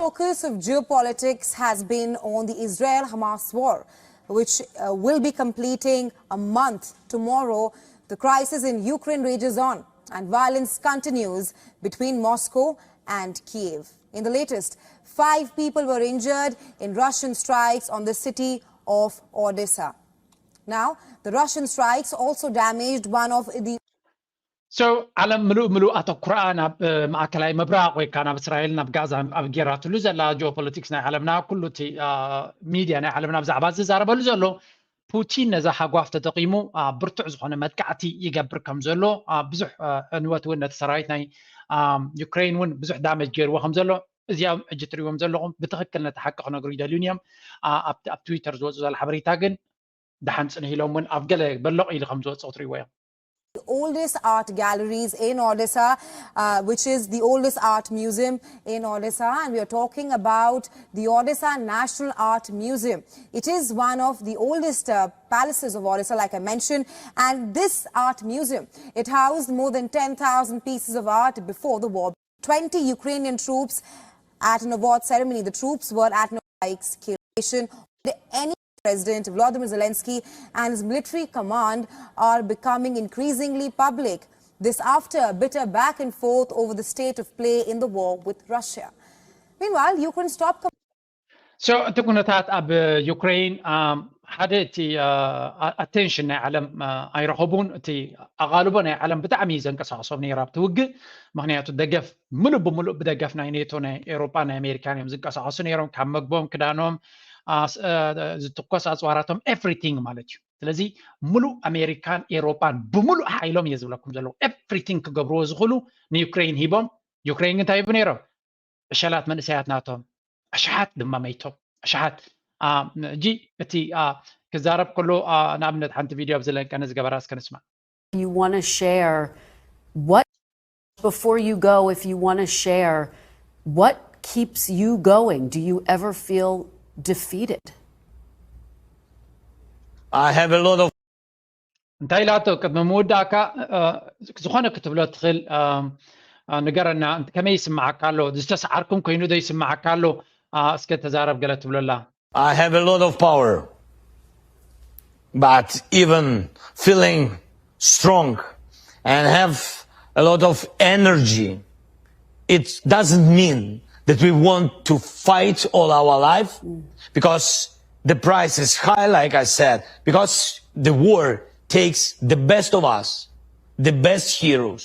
Focus of geopolitics has been on the Israel-Hamas war, which uh, will be completing a month tomorrow. The crisis in Ukraine rages on, and violence continues between Moscow and Kyiv. In the latest, five people were injured in Russian strikes on the city of Odessa. Now, the Russian strikes also damaged one of the So ዓለም ምሉእ ምሉእ ኣተኩራኣ ናብ ማእከላይ ምብራቕ ወይ ከዓ ናብ እስራኤል ናብ ጋዛ ኣብ ጌራትሉ ዘላ ጂኦፖለቲክስ ናይ ዓለምና ኩሉ እቲ ሚድያ ናይ ዓለምና ብዛዕባ ዝዛረበሉ ዘሎ ፑቲን ነዛ ሃጓፍ ተጠቒሙ ብርቱዕ ዝኾነ መጥቃዕቲ ይገብር ከም ዘሎ ብዙሕ ዕንወት እውን ነቲ ሰራዊት ናይ ዩክሬን እውን ብዙሕ ዳመጅ ገይርዎ ከም ዘሎ እዚኦም ሕጂ ትሪእዎም ዘለኹም ብትኽክል ነቲ ሓቂ ክነግሩ ይደልዩን እዮም። ኣብ ትዊተር ዝወፁ ዘሎ ሓበሬታ ግን ደሓን ፅንህ ኢሎም እውን ኣብ ገለ በለቕ ኢሉ ከም ዝወፅኦ ትሪእዎ እዮም። The oldest art galleries in Odessa, uh, which is the oldest art museum in Odessa. And we are talking about the Odessa National Art Museum. It is one of the oldest uh, palaces of Odessa, like I mentioned. And this art museum, it housed more than ten thousand pieces of art before the war. Twenty Ukrainian troops at an award ceremony. The troops were at an strikes killed. Any President Volodymyr Zelensky and his military command are becoming increasingly public. This after a bitter back and forth over the state of play in the war with Russia. Meanwhile, Ukraine's top So እቲ ኩነታት ኣብ ዩክሬን ሓደ እቲ attention ናይ ዓለም ኣይረኸቡን። እቲ ኣቓልቦ ናይ ዓለም ብጣዕሚ እዩ ዘንቀሳቕሶም ነይሩ ኣብቲ ውግእ። ምክንያቱ ደገፍ ምሉእ ብምሉእ ብደገፍ ናይ ኔቶ፣ ናይ ኤሮጳ፣ ናይ ኣሜሪካን እዮም ዝንቀሳቐሱ ነይሮም። ካብ መግቦም፣ ክዳኖም፣ ዝትኮስ ኣፅዋራቶም፣ everything ማለት እዩ። ስለዚ ምሉእ ኣሜሪካን ኤሮጳን ብምሉእ ሓይሎም እየ ዝብለኩም ዘለዉ፣ everything ክገብርዎ ዝኽእሉ ንዩክሬን ሂቦም። ዩክሬን ግን እንታይ ይብሉ ነይሮም? ዕሸላት መንእሰያት ናቶም፣ ኣሽሓት ድማ መይቶም፣ ኣሽሓት። ሕጂ እቲ ክዛረብ ከሎ፣ ንኣብነት ሓንቲ ቪድዮ ኣብዚ ለንቀነ ዝገበራ እስከ ንስማዕ። You want to share what, before you go, if you want to share what keeps you going, do you ever feel defeated? I have a lot of እንታይ ኢላቶ? ቅድሚ ምውዳእካ ዝኾነ ክትብሎ ትኽእል ንገረና። ከመይ ይስምዓካ ኣሎ? ዝተሰዓርኩም ኮይኑ ዶ ይስምዓካ ኣሎ? እስከ ተዛረብ ገለ ትብለላ። I have a lot of power, but even feeling strong and have a lot of energy, it doesn't mean that we want to fight all our life, because the price is high, like I said, because the war takes the best of us, the best heroes,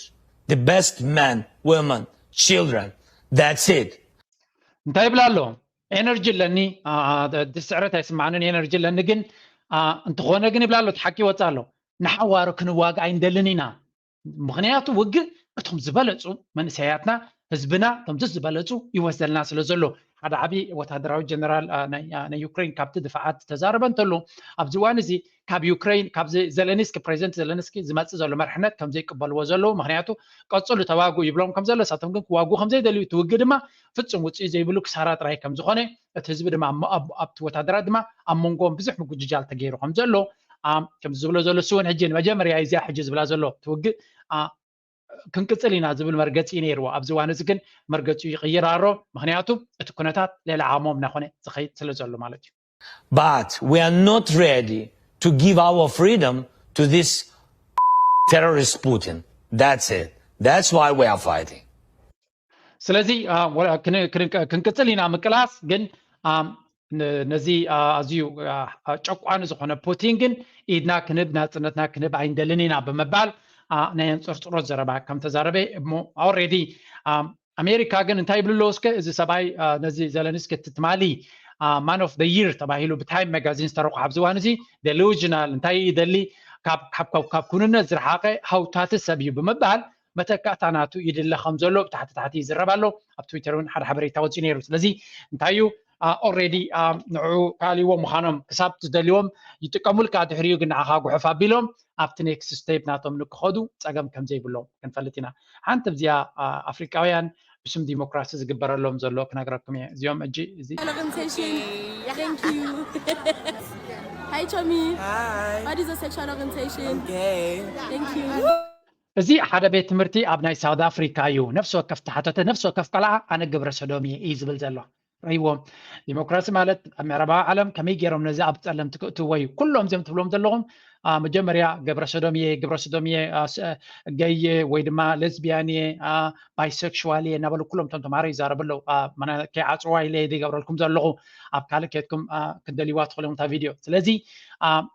the best men, women, children. That's it. እንታይ ይብላ ኣሎ? ኤነርጂ ኣለኒ፣ ስዕረት ኣይስምዓንን፣ ኤነርጂ ኣለኒ። ግን እንተኾነ ግን ይብላ ኣሎ፣ እቲ ሓቂ ይወፅእ ኣሎ። ንሓዋሩ ክንዋጋ ኣይንደልን ኢና። ምክንያቱ ውግእ እቶም ዝበለፁ መንእሰያትና፣ ህዝብና፣ እቶም ዝበለፁ ይወስደልና ስለ ዘሎ። ሓደ ዓብዪ ወታደራዊ ጀነራል ናይ ዩክሬን ካብቲ ድፋዓት ዝተዛረበ እንተሎ፣ ኣብዚ እዋን እዚ ካብ ዩክሬን፣ ካብዚ ዘለንስኪ፣ ፕሬዚደንት ዘለንስኪ ዝመፅእ ዘሎ መርሕነት ከም ዘይቅበልዎ ዘለዉ፣ ምክንያቱ ቀፅሉ ተዋጉ ይብሎም ከም ዘሎ፣ ንሳቶም ግን ክዋጉ ከም ዘይደልዩ፣ እቲ ውግእ ድማ ፍፁም ውፅኢት ዘይብሉ ክሳራ ጥራይ ከም ዝኾነ፣ እቲ ህዝቢ ድማ ኣብቲ ወታደራት ድማ ኣብ መንጎኦም ብዙሕ ምጉጅጃል ተገይሩ ከም ዘሎ፣ ከም ዝብሎ ዘሎ፣ እሱ እውን ሕጂ ንመጀመርያ እዚኣ ሕጂ ዝብላ ዘሎ፣ እቲ ውግእ ክንቅፅል ኢና ዝብል መርገፂ ነይርዎ። ኣብዚ እዋን እዚ ግን መርገፂ ይቕይር ኣሎ። ምክንያቱ እቲ ኩነታት ሌላ ዓሞም እናኾነ ዝኸይድ ስለ ዘሎ ማለት እዩ። But we are not ready to give our freedom to this terrorist Putin. That's it. That's why we are fighting. ስለዚ ክንቅፅል ኢና ምቅላስ፣ ግን ነዚ ኣዝዩ ጨቋኒ ዝኾነ ፑቲን ግን ኢድና ክንብ፣ ናፅነትና ክንብ ኣይንደልን ኢና ብምባል ናይ ኣንፅርፅሮት ዘረባ ከም ተዛረበ እሞ፣ already ኣሜሪካ ግን እንታይ ይብሉ ኣለዉ? እስከ እዚ ሰብኣይ ነዚ ዘለንስኪ፣ እቲ ትማሊ man of the year ተባሂሉ ብታይም መጋዚን ዝተረቑ ኣብዚ እዋን እዚ፣ delusional፣ እንታይ ይደሊ፣ ካብ ኩንነት ዝረሓቐ ሃውታቲ ሰብ እዩ ብምባል መተካእታ ናቱ ይድለ ከም ዘሎ ብታሕቲ ታሕቲ ይዝረብ ኣሎ። ኣብ ትዊተር እውን ሓደ ሓበሬታ ወፂኡ ነይሩ። ስለዚ እንታይ እዩ፣ already ንዕኡ ካልይዎ ምዃኖም፣ ክሳብ ትደልይዎም ይጥቀሙልካ፣ ድሕሪኡ ግን ንዓኻ ጉሑፍ ኣቢሎም ኣብቲ next step ናቶም ንክኸዱ ፀገም ከም ዘይብሎም ክንፈልጥ ኢና። ሓንቲ ኣብዚኣ ኣፍሪቃውያን ብስም ዲሞክራሲ ዝግበረሎም ዘሎ ክነግረኩም እየ። እዚኦም እጂ እዚ Orientation. Thank you. Hi, Chomi. Hi. What is your sexual orientation? Gay. Thank you. እዚ ሓደ ቤት ትምህርቲ ኣብ ናይ ሳውት ኣፍሪካ እዩ። ነፍሲ ወከፍ ተሓተተ፣ ነፍሲ ወከፍ ቆልዓ ኣነ ግብረ ሰዶም እየ እዩ ዝብል ዘሎ። ርእይዎም። ዲሞክራሲ ማለት ኣብ ምዕራባዊ ዓለም ከመይ ገይሮም ነዚ ኣብ ፀለምቲ ክእትዎ እዩ። ኩሎም እዚኦም ትብሎም ዘለኹም መጀመርያ ግብረ ሰዶም እየ፣ ግብረ ሰዶም እየ፣ ገይ እየ፣ ወይ ድማ ሌዝቢያን እየ፣ ባይሴክሽዋል እየ እናበሉ ኩሎም እቶም ተምሃሮ ይዛረቡ ኣለዉ። ከይዓፅዋ ኢለ እየ ዘይገብረልኩም ዘለኹ። ኣብ ካልእ ከድኩም ክትደልይዋ ትኽእሉ እታ ቪድዮ። ስለዚ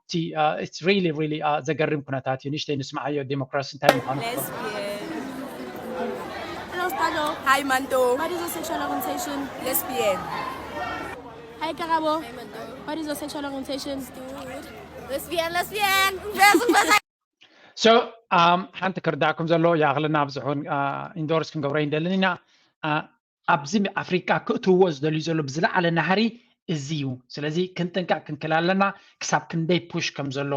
እቲ it's really really ዘገርም ኩነታት እዩ። ንእሽተይ ንስምዓዮ ዲሞክራሲ እንታይ ምዃኑ። Lesbian. Hello, Stado. Hi, Manto. What is your sexual orientation? Lesbian. Hi, Karabo. What is your sexual orientation? Lesbian, lesbian. Lesbian. So ሓንቲ ክርዳእኩም ዘሎ ይኣኽለና፣ ብዙሕ እውን ኢንዶርስ ክንገብሮ ይንደልን ኢና። ኣብዚ ኣፍሪቃ ክእትውዎ ዝደልዩ ዘሎ ብዝለዓለ ናህሪ እዚ እዩ። ስለዚ ክንጥንቀቅ ክንክል ኣለና፣ ክሳብ ክንደይ ፑሽ ከም ዘሎ።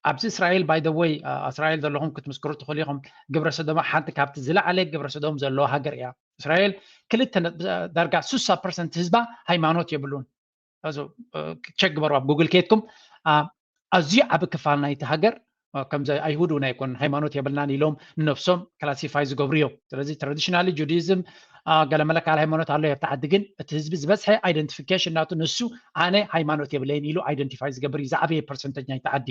ኣብዚ እስራኤል፣ by the way፣ እስራኤል ዘለኹም ክትምስክሩ ትኽእሉ ኢኹም። ግብረ ሰዶማ ሓንቲ ካብቲ ዝለዓለ ግብረ ሰዶም ዘለዎ ሃገር እያ። እስራኤል ክልተ ነጥቢ፣ ዳርጋ ስሳ ፐርሰንት ህዝባ ሃይማኖት የብሉን። ቸክ ግበሩ ኣብ ጉግል ከድኩም። ኣዝዩ ዓቢ ክፋል ናይቲ ሃገር ከምዚ ኣይሁድ እውን ኣይኮኑን፣ ሃይማኖት የብልናን ኢሎም ንነብሶም ክላሲፋይ ዝገብሩ እዮም። ስለዚ ትራዲሽናሊ ጁዲዝም ገለመለ ካልእ ሃይማኖት ኣሎ ኣብቲ ዓዲ፣ ግን እቲ ህዝቢ ዝበዝሐ ኣይደንቲፊኬሽን ናቱ ንሱ ኣነ ሃይማኖት የብለይን ኢሉ ኣይደንቲፋይ ዝገብር እዩ ዝዓበየ ፐርሰንተጅ ናይቲ ዓዲ።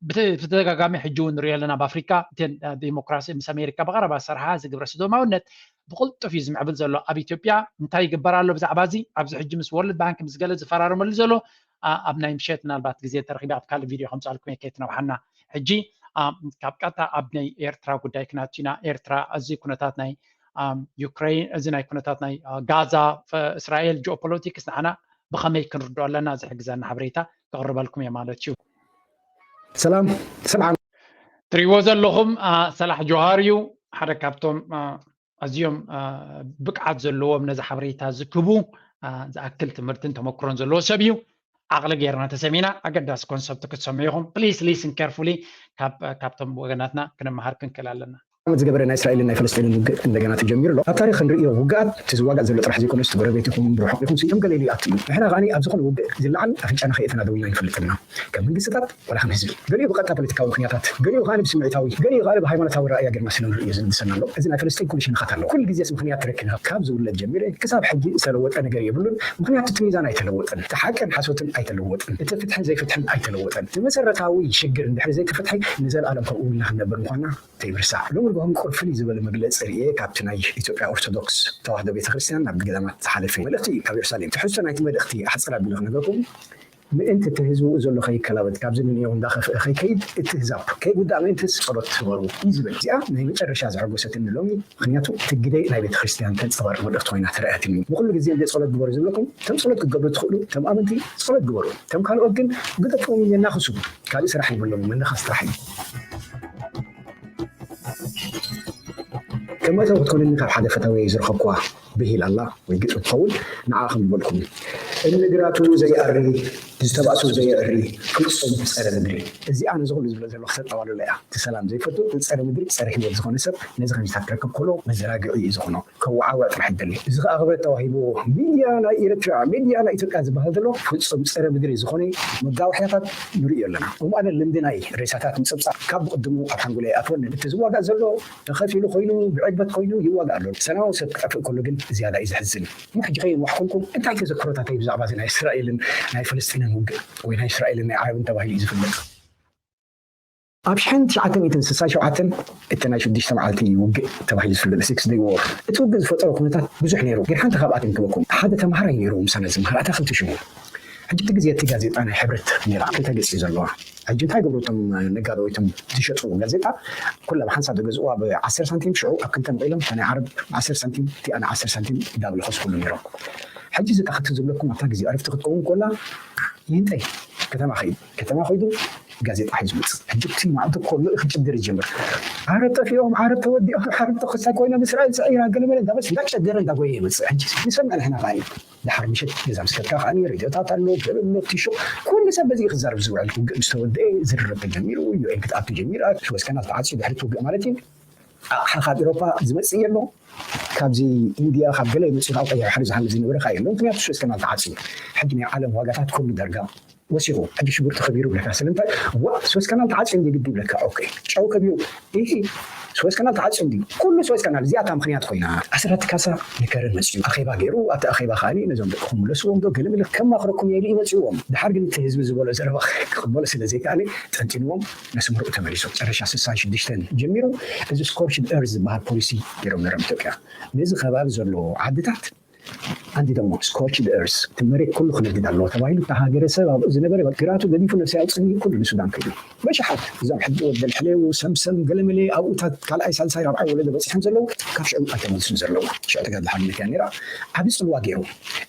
ብተደጋጋሚ ሕጂ እውን ንሪኦ ኣለና ኣብ ኣፍሪካ እተን ዲሞክራሲ ምስ ኣሜሪካ ብቐረባ ዝሰርሓ እዚ ግብረ ሰዶማውነት ብቕልጡፍ እዩ ዝምዕብል ዘሎ። ኣብ ኢትዮጵያ እንታይ ይግበር ኣሎ ብዛዕባ እዚ? ኣብዚ ሕጂ ምስ ወርልድ ባንክ ምስ ገለ ዝፈራረመሉ ዘሎ ኣብ ናይ ምሸት ምናልባት ግዜ ተረኺበ ኣብ ካልእ ቪድዮ ከምፅኣልኩም እየ ከይትነውሓና። ሕጂ ካብ ቀጥታ ኣብ ናይ ኤርትራ ጉዳይ ክነእቱ ኢና። ኤርትራ እዚ ኩነታት ናይ ዩክሬን፣ እዚ ናይ ኩነታት ናይ ጋዛ፣ እስራኤል፣ ጂኦፖለቲክስ ንዓና ብኸመይ ክንርድኦ ኣለና ዝሕግዘና ሓበሬታ ከቕርበልኩም እየ ማለት እዩ። ሰላም ሰምዓ ትሪእዎ ዘለኹም ሰላሕ ጆሃር እዩ። ሓደ ካብቶም ኣዝዮም ብቅዓት ዘለዎም ነዚ ሓበሬታ ዝክቡ ዝኣክል ትምህርትን ተመክሮን ዘለዎ ሰብ እዩ። ዓቕሊ ጌርና ተሰሚና ኣገዳሲ ኮንሰፕት ክትሰምዑ ኢኹም። Please listen carefully። ካብቶም ወገናትና ክንመሃር ክንክእል ኣለና። ዝገበረ ናይ እስራኤልን ናይ ፈለስጢንን ውግእ እንደገና ተጀሚሩ ኣሎ። ኣብ ታሪክ ክንርእዮ ውግኣት እቲ ዝዋጋእ ዘሎ ጥራሕ ዘይኮነስ እቲ ጎረቤት ይኹን ብርሑቕ ይኹን ስኢቶም ገለ ኢሉ ይኣቱ እዩ። ንሕና ከኣ ኣብ ዝኾነ ውግእ ዝለዓል ኣፍንጫና ከየእተና ደው ኢልና ኣይንፈልጥን ኢና። ከም መንግስትታት ዋላ ከም ህዝቢ። ገሊኡ ብቐጥታ ፖለቲካዊ ምኽንያታት፣ ገሊኡ ከኣ ብስምዒታዊ፣ ገሊኡ ከኣ ብሃይማኖታዊ ራእያ ጌርና ስለ ንርእዮ ዝልግሰና ኣሎ። እዚ ናይ ፈለስጢን ኩሉ ሸነኻት ኣለዎ። ኩሉ ግዜስ ምኽንያት ትረክን ኢኻ። ካብ ዝውለድ ጀሚረ ክሳብ ሕጂ ዝተለወጠ ነገር የብሉን። ምኽንያቱ እቲ ሚዛን ኣይተለወጠን። እቲ ሓቅን ሓሶትን ኣይተለወጠን። እቲ ፍትሕን ዘይፍትሕን ኣይተለወጠን። እቲ መሰረታዊ ሽግር እንድሕሪ ዘይተፈትሐ ንዘለኣለም ከምኡ ኢልና ክንነብር ምዃንና ዘይምርሳዕ። ሎሚ ንግሆ ምቁር ፍልይ ዝበለ መግለጺ ርእየ ካብቲ ናይ ኢትዮጵያ ኦርቶዶክስ ተዋህዶ ቤተክርስትያን ናብ ገዳማት ዝሓለፈ መልእኽቲ እዩ ካብ ኢየሩሳሌም። ትሕዝቶ ናይቲ መልእኽቲ ኣሕጽር ኣቢለ ክነግረኩም ምእንቲ እቲ ህዝቢ ብኡ ዘሎ ከይከላበት ካብዚ ንንየው እንዳኸፍአ ከይከይድ እቲ ህዛብ ከይጉዳእ ምእንትስ ጸሎት ግበሩ እዩ ዝብል። እዚኣ ናይ መጨረሻ ዘሐጎሰትኒ ሎሚ፣ ምኽንያቱ እቲ ግደ ናይ ቤተክርስትያን ተንጸባርቕ መልእኽቲ ኮይና ተረኣያትኒ። ንኹሉ ግዜ እንደ ጸሎት ግበሩ ዝብለኩም እቶም ጸሎት ክትገብሩ ትኽእሉ እቶም ኣመንቲ ጸሎት ግበሩ፣ እቶም ካልኦት ግን ግደፍዎም የናኽሱ። ካልእ ስራሕ የብሎም፣ ምንኻስ ጥራሕ እዩ። ከም መእተዊ ክትኮነኒ ካብ ሓደ ፈታወይ ዝረኸብኩዋ ብሂል ኣላ ወይ ግጥሚ ትኸውን፣ ንዓ ከም ዝበልኩም እኒ ግራቱ ዘይኣሪ ዝተባእሱ ዘየዕሪ ፍጹም ጸረ ምድሪ። እዚኣ ነዚ ኩሉ ዝብሎ ዘለኹ ክተጠቓልሎ እያ። እቲ ሰላም ዘይፈቱ ጸረ ምድሪ ጸረ ህይወት ዝኾነ ሰብ ነዚ ከምዚታት ክረክብ ከሎ መዘናግዒ እዩ ዝኾኖ። ከወዓውዕ ጥራሕ ይደሊ። እዚ ከኣ ክብረት ተዋሂብዎ ሚድያ ናይ ኤርትራ፣ ሚድያ ናይ ኢትዮጵያ ዝበሃል ዘሎ ፍጹም ጸረ ምድሪ ዝኾነ መጋውሕያታት ንርእዮ ኣለና። እሞ ኣነ ልምዲ ናይ ሬሳታት ምጽብጻብ ካብ ብቕድሙ ኣብ ሓንጎለይ ኣይኣትወንን። እቲ ዝዋጋእ ዘሎ ተኸፊሉ ኮይኑ ብዕግበት ኮይኑ ይዋጋእ ኣሎ። ሰላማዊ ሰብ ክጠፍእ ከሎ ግን ዝያዳ እዩ ዘሕዝን። እሞ ሕጂ ከየንዋሕኩልኩም እንታይ ተዘክሮታተይ ብዛዕባ እዚ ናይ እስራኤልን ናይ ፈለስጢንን ውግእ ወይ ናይ እስራኤልን ናይ ዓረብን ተባሂሉ እዩ ዝፍለጥ። ኣብ ሽሕን ትሽዓተ ሚእትን ስሳን ሸውዓተን እቲ ናይ ሽዱሽተ መዓልቲ ውግእ ተባሂሉ ዝፍለጥ ሲክስ ደይ ዎር እቲ ውግእ ዝፈጠሮ ኩነታት ብዙሕ ነይሩ። ግን ሓንቲ ካብኣተን ክበኩም ሓደ ተምሃራይ ነይሩ ምሳና ዝምሃር ኣታኽልቲ ሽሙ ሕጂ እቲ ግዜ እቲ ጋዜጣ ናይ ሕብረት ነይራ ክልተ ገጽ እዩ ዘለዋ። ሕጂ እንታይ ገብሩ እቶም ነጋዶ ወይ እቶም ዝሸጡ ጋዜጣ ኩላ ብሓንሳብ ዝገዝእዋ ብዓሰርተ ሳንቲም ሽዑ ኣብ ክልተ መቒሎም እታ ናይ ዓረብ ብዓሰርተ ሳንቲም እቲኣ ናይ ዓሰርተ ሳንቲም እንዳበሉ ከስኩሉ ነይሮም። ሕጂ እዚ እታ ክትዝብለኩም ኣብታ ግዜ ዕረፍቲ ክትከውን ኮላ ይህንጠይ ከተማ ኸይዱ ከተማ ኸይዱ ጋዜጣ ሒዙ መጽእ። ሕጂ እቲ መዓልቲ ኮሎ ክጭድር ይጀምር። ዓረብ ጠፊኦም፣ ዓረብ ተወዲኦም፣ ዓረብ ተኸሳይ ኮይኖም፣ እስራኤል ስዒራ ገለመለ እንዳበስ እንዳጨደረ እንዳጎየ ይመጽእ። ሕጂ ንሰምዕ ንሕና ኸኣ ድሓር ምሸት ገዛ ምስ ከድካ ከኣ ሬድዮታት ኣሎ፣ ገለ ኣሎ፣ ቲሹ ኩሉ ሰብ በዚ ክዛረብ ዝውዕል። ውግእ ምስ ተወደአ ዝርርብ ተጀሚሩ፣ ዩ ኤን ክትኣቱ ጀሚራ፣ ስወዝ ካናል ተዓጽዩ ድሕሪ እቲ ውግእ ማለት እዩ። ኣቕሓ ካብ ኤሮፓ ዝመጽእ የሎ፣ ካብዚ ኢንድያ ካብ ገለ መጽኡ ካብ ቀይሕ ባሕሪ ዝሓልፍ ዝነበረ ከኣ የሎ። ምክንያቱ ስወዝ ካናል ተዓጽዩ። ሕጂ ናይ ዓለም ዋጋታት ኩሉ ዳርጋ ወሲኹ ሕጂ ሽጉርቲ ከቢሩ ይብለካ። ስለምንታይ ዋ ስወዝ ካናል ተዓፅዩ እንዲ ግዲ ይብለካ። ኦኬ ጨው ከቢሩ ይህ ስወዝ ካናል ተዓፅዩ እንዲ ኩሉ ስወዝ ካናል እዚኣ እታ ምክንያት ኮይና። ኣስራት ካሳ ንከረን መፅኡ ኣኼባ ገይሩ ኣብቲ ኣኼባ ከዓ ነዞም ደቂ ክምለስዎም ዶ ገለ ምልክ ከማኽረኩም ኢሉ ይመፅዎም። ድሓር ግን እቲ ህዝቢ ዝበሎ ዘረባ ክቕበሎ ስለ ዘይከኣለ ጠንጢንዎም ነስምርኡ ተመሊሶም። መጨረሻ ስሳን ሽዱሽተን ጀሚሩ እዚ ስኮርችድ ኤርዝ ዝበሃል ፖሊሲ ገይሮም ነሮም ኢትዮጵያ ነዚ ከባቢ ዘሎ ዓድታት ኣንዲዶሞ ስኮርችድ ኤርስ እቲ መሬት ኩሉ ክነድድ ኣለዎ ተባሂሉ እታ ሃገረሰብ ኣብኡ ዝነበረ ግራቱ ገዲፉ ነብሰይ ኣውፅኒ ኩሉ ንሱዳን ከይዱ በሽሓት እዞም ሕጂ ወደል ሕሌው ሰምሰም ገለመለ ኣብኡታት ካልኣይ ሳልሳይ ራብዓይ ወለዶ በፂሖም ዘለዉ ካብ ሽዑ ኣይተመልሱን ዘለዉ ሽዑ ተጋድሎ ሓርነት እያ ነይራ ዓብዪ ፅልዋ ገይሩ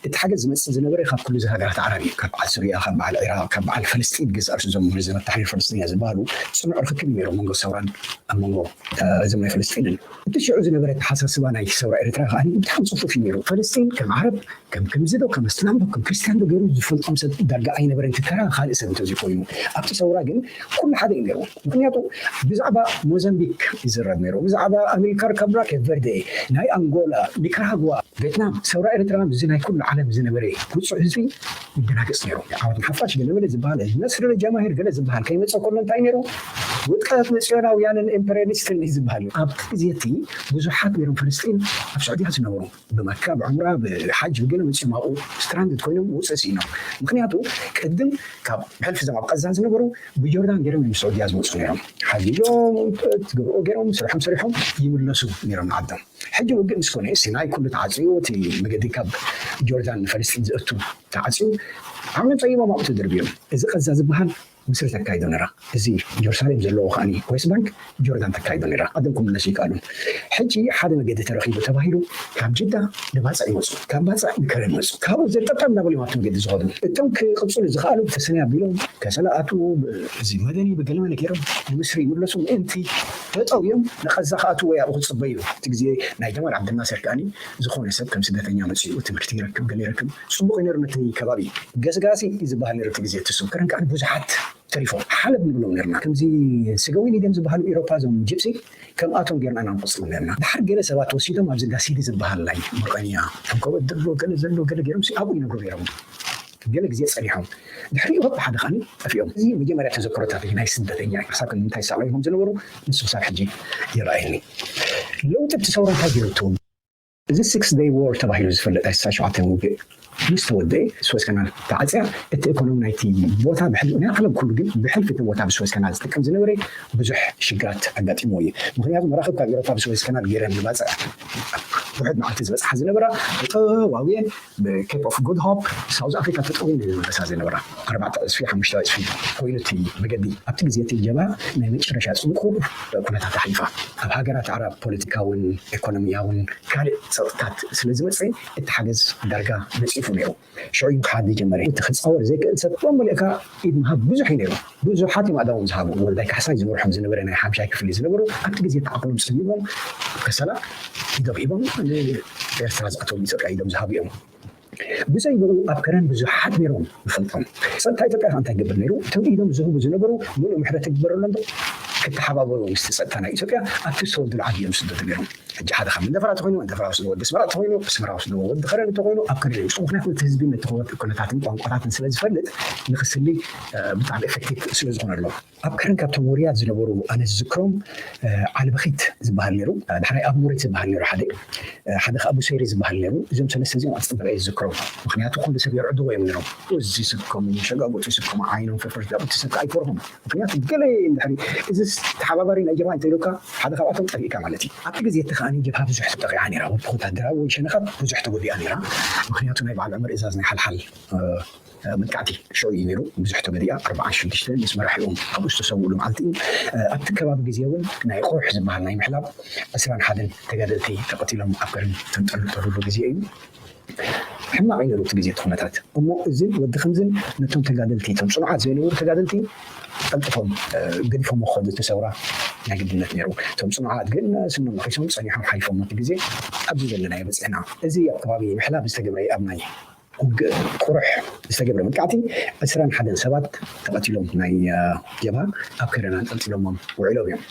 እቲ ሓገዝ ዝመፅእ ዝነበረ ካብ ኩሉ እዚ ሃገራት ዓረብ እዩ ካብ በዓል ሱሪያ ካብ በዓል ዒራቅ ካብ በዓል ፈለስጢን ገዛእ ርእሱ እዞም መሪዘ መታሕሪር ፈለስጢንያ ዝበሃሉ ፅኑዕ ርክክብ እዩ ነይሩ መንጎ ሰውራን ኣብ መንጎ እዞም ናይ ፈለስጢንን እቲ ሽዑ ዝነበረ ኣተሓሳስባ ናይ ሰውራ ኤርትራ ከዓ ብጣዕሚ ፅፉፍ እዩ ነይሩ። ፈለስጢን ከም ዓረብ ከም ከምዚ ዶ ከም እስላም ዶ ከም ክርስትያን ዶ ገይሩ ዝፈልጦም ሰብ ዳርጋ ኣይነበረን። እቲ ተራ ካልእ ሰብ እንተዘይኮይኑ ኣብቲ ሰውራ ግን ኩሉ ሓደ እዩ ነይሩ። ምክንያቱ ብዛዕባ ሞዛምቢክ ይዝረብ ነይሩ፣ ብዛዕባ ኣሜሪካ ርከብራ ኬፕ ቨርዴ፣ ናይ ኣንጎላ፣ ኒካራጓ፣ ቬትናም፣ ሰውራ ኤርትራ ምስዚ ናይ ኩሉ ዓለም ዝነበረ ውፁዕ ህዝቢ ይደናገፅ ነይሩ። ዓወት ንሓፋሽ ገለመለ ዝበሃል ነስር ለጃማሂር ገለ ዝበሃል ከይመፀ ከሎ እንታይ ነይሩ? ውድቀት ንፅዮናውያንን ኢምፐርያሊስትን እዩ ዝበሃል እዩ። ኣብቲ ግዜ እቲ ብዙሓት ነይሮም ፈለስጢን ኣብ ስዑድያ ዝነበሩ ብመካ ብዑምራ ብሓጅ ብገለ መፅኦም ኣብኡ ስትራንድድ ኮይኖም ውፅእ ስኢኖም። ምክንያቱ ቅድም ካብ ብሕልፊ ዘም ኣብ ቀዛ ዝነበሩ ብጆርዳን ገይሮም እዮም ስዑድያ ዝመፁ ነይሮም። ሓዚሎም ትገብርኦ ገይሮም ስርሖም ሰሪሖም ይምለሱ ነይሮም ንዓዶም። ሕጂ ውግእ ምስ ኮነ ሲናይ ኩሉ ተዓፅዩ፣ እቲ መገዲ ካብ ጆርዳን ንፈለስጢን ዘእቱ ተዓፅዩ፣ ዓቕሎም ጸይቦም ኣብኡ ተደርብዮም። እዚ ቀዛ ዝበሃል ምስሪ ተካይዶ ነራ። እዚ ጀሩሳሌም ዘለዎ ከዓኒ ዌስት ባንክ ጆርዳን ተካይዶ ነራ። ቀደም ክምለሱ ይከኣሉ። ሕጂ ሓደ መገዲ ተረኺቡ ተባሂሉ ካብ ጅዳ ንባጽዕ ይመጹ፣ ካብ ባጽዕ ንከረን ይመጹ። ካብኡ ዘጠጠም እናበሉ እዮም ኣብቲ መገዲ ዝኸዱ። እቶም ክቕጽሉ ዝኸኣሉ ተሰነይ ኣቢሎም ከሰላ ኣትዉ፣ እዚ መደኒ ብገለመለ ገይሮም ንምስሪ ይምለሱ። ምእንቲ ተጠውዮም ንቐዛ ክኣትዉ ወይ ኣብኡ ክጽበዩ። እቲ ግዜ ናይ ጀማል ዓብደልናስር ከዓኒ ዝኾነ ሰብ ከም ስደተኛ መጺኡ ትምህርቲ ይረክብ፣ ገለ ይረክብ። ጽቡቕ እዩ ነይሩ ነቲ ከባቢ። ገስጋሲ እዩ ዝበሃል ነይሩ እቲ ግዜ እቲ ስም። ከረን ከዓኒ ብዙሓት ተሪፎም። ሓለብ ንብሎም ነርና። ከምዚ ስገዊኒ ድዮም ዝበሃሉ ኤውሮፓ እዞም ጂፕሲ ከምኣቶም ጌርና ኢና ንቆጽሮም ነርና። ድሓር ገለ ሰባት ወሲዶም ኣብዚ ጋሲዲ ዝበሃል ናይ መርቀንያ ዕንኮበት ዘሎ ገለ ዘሎ ገለ ገይሮም ሲ ኣብኡ ይነብሩ ነይሮም። ገለ ግዜ ጸኒሖም። ድሕሪኡ በብሓደ ከዓኒ ጠፊኦም። እዚ መጀመርያ ተዘክሮታት እዩ ናይ ስደተኛ እዩ። ክሳብ ክንዲ እንታይ ይሳቐዩ ከም ዝነበሩ ንሱ ክሳብ ሕጂ ይረኣየኒ። ለውጢ እቲ ሰውራ እንታይ ገይሩ ትብሉ? እዚ ሲክስ ደይ ዎር ተባሂሉ ዝፍለጥ ናይ ስሳ ሸውዓተ ውግእ ምስ ተወደአ፣ ስዌዝ ካናል ተዓጽያ፣ እቲ ኢኮኖሚ ናይቲ ቦታ ብሕል-፣ ናይ ዓለም ኩሉ ግን ብሕልፊ እቲ ቦታ ብስዌዝ ካናል ዝጥቀም ዝነበረ ብዙሕ ሽግራት ኣጋጢሞ እዩ። ምኽንያቱ መራኽብ ካብ ኤውሮፓ ብስዌዝ ካናል ገይረን ንባጽዕ ውሕድ መዓልቲ ዝበጽሓ ዝነበራ ተጠዋውየን ብኬፕ ኦፍ ጉድ ሆፕ ሳውዝ ኣፍሪካ ተጠውየን ዝመለሳ ዝነበራ ኣርባዕተ ዕጽፊ፣ ሓሙሽተ ዕጽፊ ኮይኑ እቲ መገዲ። ኣብቲ ግዜ እቲ ጀብሃ ናይ መጨረሻ ጽንኩር ኩነታት ኣሕሊፋ። ኣብ ሃገራት ኣዕራብ ፖለቲካውን ኢኮኖሚያውን ካልእ ጸቕጥታት ስለ ዝመጸ እቲ ሓገዝ ዳርጋ ነጺፉ ነይሩ። ሽዑ እዩ ክሓዲ ጀመረ። እቲ ክጻወር ዘይክእል ሰብ እቶም መሊእካ ኢድ ምሃብ ብዙሕ እዩ ነይሩ። ብዙሓት እዮም ኣእዳዎም ዝሃቡ። ወልዳይ ካሕሳይ ዝመርሖም ዝነበረ ናይ ሓምሻይ ክፍሊ ዝነበሩ ኣብቲ ግዜ ተዓቕሎም ጸሚሞም ከሰላ ኢዶም ሂቦም ንኤርትራ ዝኣተው ኢትዮጵያ ኢዶም ዝሃቡ እዮም። ብዘይ ብኡ ኣብ ከረን ብዙሓት ነይሮም ንፈልጦም። ጸጥታ ኢትዮጵያ ከ እንታይ ይገብር ነይሩ? እቶም ኢዶም ዝህቡ ዝነበሩ ምሉእ ምሕረት ይግበረሎም ዶ? ክተሓባበሩ ምስቲ ጸጥታ ናይ ኢትዮጵያ ኣብቲ ዝተወልዱሉ ዓዲ እዮም ዝስደዱ ነይሮም። ሕጂ ሓደ ካብ መንደፈራ ተኾይኑ፣ መንደፈራ ወስዶ ወዲ ኣስመራ ተኾይኑ፣ ኣስመራ ወስዶ ወዲ ከረን ተኾይኑ፣ ኣብ ከረን እዩ። ምኽንያቱ እቲ ህዝቢ ነቲ ኩነታትን ቋንቋታትን ስለ ዝፈልጥ ንክስሊ፣ እ፣ ብጣዕሚ ኤፌክቲቭ ስለ ዝኾነ ኣሎ። ኣብ ከረን ካብቶም ውሩያት ዝነበሩ ኣነ ዝዝክሮም፣ እ፣ ዓሊ በኺት ዝበሃል ነይሩ። እ፣ ዳሕራይ ኣብ ኑሬት ዝበሃል ነይሩ ሓደ። እ፣ ሓደ ከኣ ቡሴሪ ዝበሃል ነይሩ። እዞም ሰለስተ እዚኦም ኣጸቢቐ እየ ዝዝክሮም። ምኽንያቱ ኩሉ ሰብ የርዕድዎ እዮም ነይሮም። እዚ ስኮም ሸጋጉጥ ስኮም ዓይኖም ፈርፈር እቲ ሰብ ከኣ ኣይፈርሆም። ምኽንያቱ ገለ እንድሕሪ እዚ ተሓባባሪ ናይ ጀብሃ እንተኢሉካ ሓደ ካብኣቶም ጠፊእካ ማለት እዩ። ኣብቲ ግዜ እቲ ከኣ ጀብሃ ብዙሕ ተጠቒዓ ነይራ። ወዲ ወታደራዊ ወይ ሸነኻት ብዙሕ ተጎዲኣ ነይራ። ምኽንያቱ ናይ በዓል ዑመር እዛዝ ናይ ሓልሓል፣ እ፣ መጥቃዕቲ ሽዑ እዩ ነይሩ። ብዙሕ ተገዲኣ፣ ኣርብዓን ሽዱሽተን ምስ መራሒኦም ኣብኡ ዝተሰውእሉ መዓልቲ እዩ። ኣብቲ ከባቢ ግዜ እውን ናይ ቁሩሕ ዝበሃል ናይ ምሕላብ ዕስራን ሓደን ተጋደልቲ ተቐቲሎም ኣብ ከረን ተንጠልጠሉሉ ግዜ እዩ። ሕማቕ እዩ ነይሩ እቲ ግዜ እቲ ኩነታት። እሞ እዝን ወዲ ከምዝን ነቶም ተጋደልቲ፣ እቶም ጽኑዓት ዘይነበሩ ተጋደልቲ ቀልጥፎም፣ እ፣ ገዲፎም ክኸዱ እቲ ሰውራ ናይ ግድነት ነይሩ። እቶም ጽኑዓት ግን ስኖም ነኺሶም ጸኒሖም ሓሊፎም ነቲ ግዜ ኣብዚ ዘለናዮ በጺሕና። እዚ ኣብ ከባቢ ምሕላብ ዝተገብረ ኣብ ናይ ውግእ ቁሩሕ ዝተገብረ መጥቃዕቲ ዕስራን ሓደን ሰባት ተቐቲሎም ናይ፣ እ፣ ጀብሃ ኣብ ከረን ኣንጠልጢሎሞም ውዒሎም እዮም።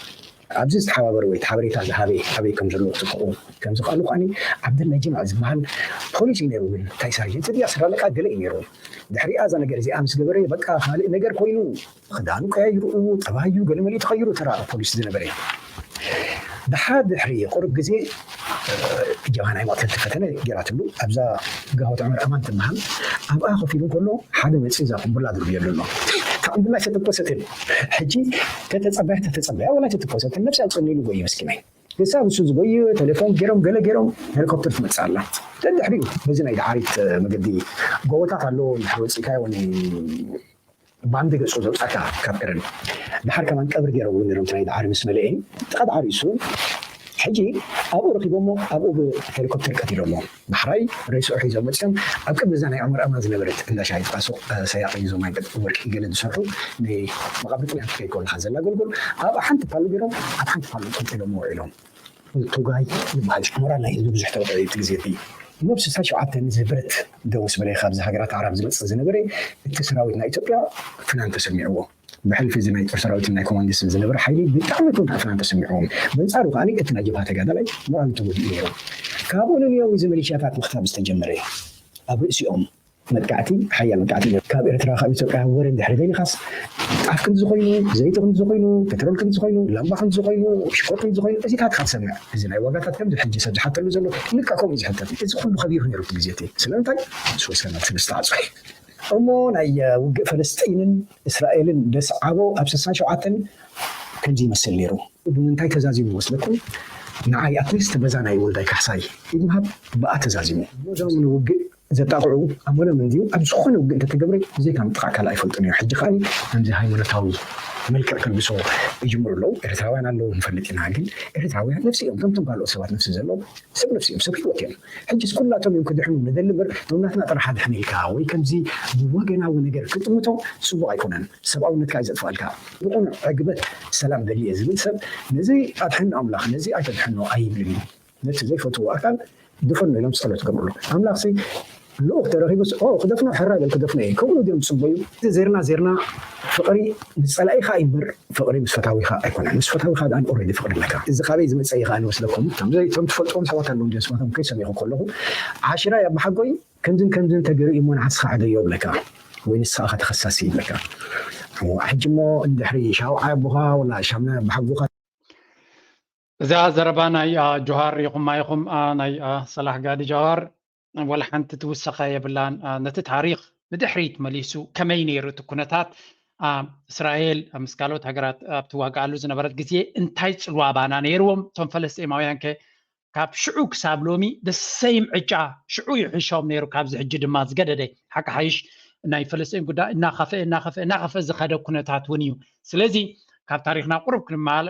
ኣብዚ ዝተሓባበረ ወይ እቲ ሓበሬታ ዝሃበ ኣበይ ከም ዘሎ ክትክኡ ከም ዝኽኣሉ ከዓኒ ዓብደል ናይ ጅምዕ ዝበሃል ፖሊስ እዩ ነይሩ። ግን እንታይ ሳርጀንት ድያ ስራ ኣለቃ ገለ እዩ ነይሩ። ድሕሪኣ እዛ ነገር እዚኣ ምስ ገበረ በቃ ካልእ ነገር ኮይኑ ክዳኑ ቀያይሩ ጠባዩ ገለ መሊኡ ተኸይሩ ተራ ፖሊስ ዝነበረ። ድሓር ድሕሪ ቁሩብ ግዜ፣ እ፣ ጀብሃ ናይ መቕተልቲ ፈተነ ገይራትሉ ኣብዛ ጋሆት ዑመር ኣማን ትበሃል ኣብኣ ኮፍ ኢሉ እንከሎ ሓደ መፂኡ እዛ ቁምቡላ ድርብየሉ ኣሎ። እታ ቁምቡላ ኣይተተኮሰትን። ሕጂ ተተፀበያ ተተፀበያ ወላ ኣይተተኮሰትን። ነብሲ ኣፀኒሉ ጎየ መስኪናይ። ክሳብ እሱ ዝጎየ ቴሌፎን ገይሮም ገለ ገይሮም ሄሊኮፕተር ትመፅእ ኣላ። ደድሕሪኡ በዚ ናይ ደሓሪት መገዲ ጎቦታት ኣለዎ። እንድሕር ወፂእካዮ ን-፣ ባንዲ ገፁ ዘውፃእካ ካብ ከረን። ድሓር ከማን ቀብሪ ገይሮም እውን ነይሮም። እቲ ናይ ደሓሪ ምስ መለኤ ጥቓ ደሓሪ እሱ ሕጂ ኣብኡ ረኺቦሞ ኣብኡ ብሄሊኮፕተር ቀቲሎሞ። ዳሕራይ ሬስኡ ሒዞም መፅኦም ኣብ ቅድሚ እዛ ናይ ዑመር ኣማን ዝነበረት እንዳ ሻሂ ጥቓ ሱቕ፣ እ፣ ሰያቒ እዞም ናይ ወርቂ ገለ ዝሰርሑ ናይ መቓብር ጥልያን ክትከይድ ከለኻ ዘላ ጎልጎል ኣብ ሓንቲ ፓሎ ገይሮም ኣብ ሓንቲ ፓሎ ጠልጢሎሞ ውዒሎም። ቶጋይ ይበሃል። ሞራል ናይ ህዝቢ ብዙሕ ተወቅዐ እዩ እቲ ግዜ እቲ። ኖብ ስሳ ሸውዓተ እዚ ብረት ደው ምስ በለ ካብዚ ሃገራት ኣዕራብ ዝመፅእ ዝነበረ እቲ ሰራዊት ናይ ኢትዮጵያ ፍናን ተሰሚዕዎ። ብሕልፊ እዚ ናይ ጦር ሰራዊትን ናይ ኮማንዲስን ዝነበረ ሓይሊ ብጣዕሚ ከንቱ ፍናን ተሰሚዕዎም። በንጻሩ ከኣ እቲ ናይ ጀብሃ ተጋዳላይ ሞራሉ ተጎዲኡ ነይሩ። ካብኡ ንንየው እዚ ሚሊሽያታት ምኽታብ ዝተጀመረ ኣብ ርእሲኦም መጥቃዕቲ፣ ሓያል መጥቃዕቲ ነይሩ። ካብ ኤርትራ፣ ካብ ኢትዮጵያ ወረ እንድሕሪ ደሊኻስ ጣፍ ክንዲ ዝኾይኑ፣ ዘይቲ ክንዲ ዝኾይኑ፣ ፔትሮል ክንዲ ዝኾይኑ፣ ላምባ ክንዲ ዝኾይኑ፣ ሽኮር ክንዲ ዝኾይኑ፣ እዚታት ኢኻ ትሰምዕ። እዚ ናይ ዋጋታት ከምዚ ሕጂ ሰብ ዝሓተሉ ዘሎ ልክዕ ከምኡ እዩ ዝሕተት። እዚ ኩሉ ከቢሩ ነይሩ እቲ ግዜ እቲ። ስለምንታይ? ስዌዝ ካናል ስለ ዝተዓጽወ። እሞ ናይ፣ እ፣ ውግእ ፈለስጢንን እስራኤልን ደስዓቦ ኣብ ስሳን ሸውዓተን ከምዚ ይመስል ነይሩ። ብምንታይ ተዛዚሙ መስለኩም? ንዓይ ኣትሊስት በዛ ናይ ወልዳይ ካሕሳይ ኢድ ምሃብ ብኣ ተዛዚሙ። በዞም ንውግእ ዘጣቕዑ ኣሞሎም እንድዩ ኣብ ዝኾነ ውግእ እንተተገብረ ብዘይካ ምጥቓዕ ካልእ ኣይፈልጡን እዮም። ሕጂ ከኣ ከምዚ ሃይማኖታዊ መልክዕ ከልብሶ ይጅምሩ ኣለዉ። ኤርትራውያን ኣለዉ ንፈልጥ ኢና፣ ግን ኤርትራውያን ነፍሲ እዮም ከምቶም ካልኦት ሰባት ነፍሲ ዘለዉ ሰብ ነፍሲ እዮም፣ ሰብ ህይወት እዮም። ሕጅስ ኩላቶም እዮም ክድሕኑ ንደሊ እምበር፣ ቶም ናትና ጥራሕ ኣድሕን ኢልካ ወይ ከምዚ ብወገናዊ ነገር ክትጥምቶ ጽቡቕ ኣይኮነን። ሰብኣውነትካ እዩ ዘጥፍኣልካ። ብቑኑዕ ዕግበት ሰላም ደልየ ዝብል ሰብ ነዚ ኣድሕኖ ኣምላኽ፣ ነዚ ኣይተድሕኖ ኣይብልን እዩ። ነቲ ዘይፈትዎ ኣካል ድፈኖ ኢሎም ጸሎት ይገብሩሉ። ኣምላኽሲ ልኡኽ ተረኺቡስ ኦ ክደፍኖ ሕራይ በል ክደፍኖ እየ። ከምኡ ድዮም ዝጽበዩ? እዚ ዜርና ዜርና ፍቕሪ ምስ ጸላኢኻ እዩ እምበር ፍቕሪ ምስ ፈታዊኻ ኣይኮነን። ምስ ፈታዊኻ ደኣ ኦልሬዲ ፍቕሪ ኣለካ። እዚ ካበይ ዝመጸ እዩ ከኣ ንመስለኩም? እቶም ዘይ- እቶም ትፈልጥዎም ሰባት ኣለዉ እንድዮም ስማቶም ከይሰሚኹ ከለኹ ዓሽራ እዩ ኣባሓጎይ ከምዝን ከምዝን ተገይሩ እዩ እሞ ንዓስኻ ዕደዮ ይብለካ። ወይ ንስኻ ኢኻ ተኸሳሲ ይብለካ። ሕጂ እሞ እንድሕሪ ሻውዓይ ኣቦኻ ወላ ሻምናይ ኣባሓጎኻ እዛ ዘረባ ናይ አ፣ ጆሃር ይኹም ኣይኹም አ፣ ናይ አ፣ ሰላሕ ጋዲ ጃዋር ወላ ሓንቲ ትውሰኸ የብላን። አ፣ ነቲ ታሪኽ ንድሕሪት መሊሱ ከመይ ነይሩ እቲ ኩነታት አ፣ እስራኤል ምስ ካልኦት ሃገራት ኣብ ትዋጋኣሉ ዝነበረት ግዜ እንታይ ጽልዋ ባና ነይርዎም እቶም ፈለስጢማውያን ከ ካብ ሽዑ ክሳብ ሎሚ ደሰይም ዕጫ ሽዑ ይሕሾም ነይሩ ካብዚ ሕጂ ድማ ዝገደደ ሓቂ ሓይሽ ናይ ፈለስጢን ጉዳይ እናኸፈ እናኸፈ እናኸፈ ዝኸደ ኩነታት እውን እዩ። ስለዚ ካብ ታሪኽና ቁሩብ ክንመሃር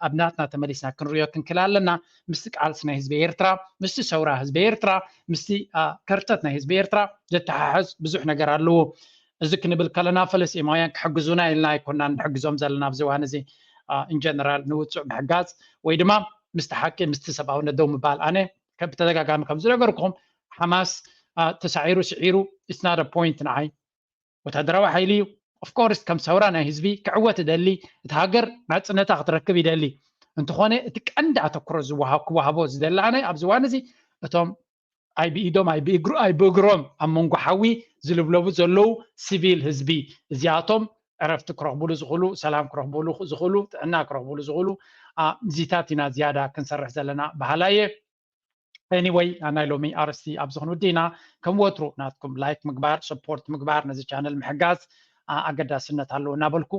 ኣብ ናትና ተመሊስና ክንሪኦ ክንክእል ኣለና። ምስቲ ቃልሲ ናይ ህዝቢ ኤርትራ፣ ምስቲ ሰውራ ህዝቢ ኤርትራ፣ ምስቲ ከርተት ናይ ህዝቢ ኤርትራ ዘተሓሕዝ ብዙሕ ነገር ኣለዎ። እዚ ክንብል ከለና ፈለስጢማውያን ክሕግዙና ኢልና ኣይኮናን ንሕግዞም ዘለና ኣብዚ እዋን እዚ። ኢንጀነራል ንውፁዕ ምሕጋዝ ወይ ድማ ምስቲ ሓቂ ምስቲ ሰብኣውነት ደው ምባል ኣነ ብተደጋጋሚ ከም ዝነገርኩም ሓማስ ተሳዒሩ ስዒሩ it's not a point ንዓይ። ወታደራዊ ሓይሊ እዩ። ኦፍኮርስ ከም ሰውራ ናይ ህዝቢ ክዕወት ይደሊ፣ እቲ ሃገር ናፅነታ ክትረክብ ይደሊ። እንተኾነ እቲ ቀንዲ ኣተኩሮ ዝወሃብ ክወሃቦ ዝደሊ ኣነ ኣብዚ እዋን እዚ እቶም ኣይብኢዶም ኣይብእግሮም ኣብ መንጎ ሓዊ ዝልብለቡ ዘለዉ ሲቪል ህዝቢ እዚኣቶም ዕረፍቲ ክረኽብሉ ዝኽእሉ፣ ሰላም ክረኽብሉ ዝኽእሉ፣ ጥዕና ክረኽብሉ ዝኽእሉ ዚታት ኢና ዝያዳ ክንሰርሕ ዘለና በሃላይ እየ። Anyway ናይ ሎሚ ኣርእስቲ ኣብዚ ክንውዲ ኢና። ከም ወትሩ ናትኩም ላይክ ምግባር፣ ሰፖርት ምግባር፣ ነዚ ቻነል ምሕጋዝ ኣገዳስነት ኣለዎ እናበልኩ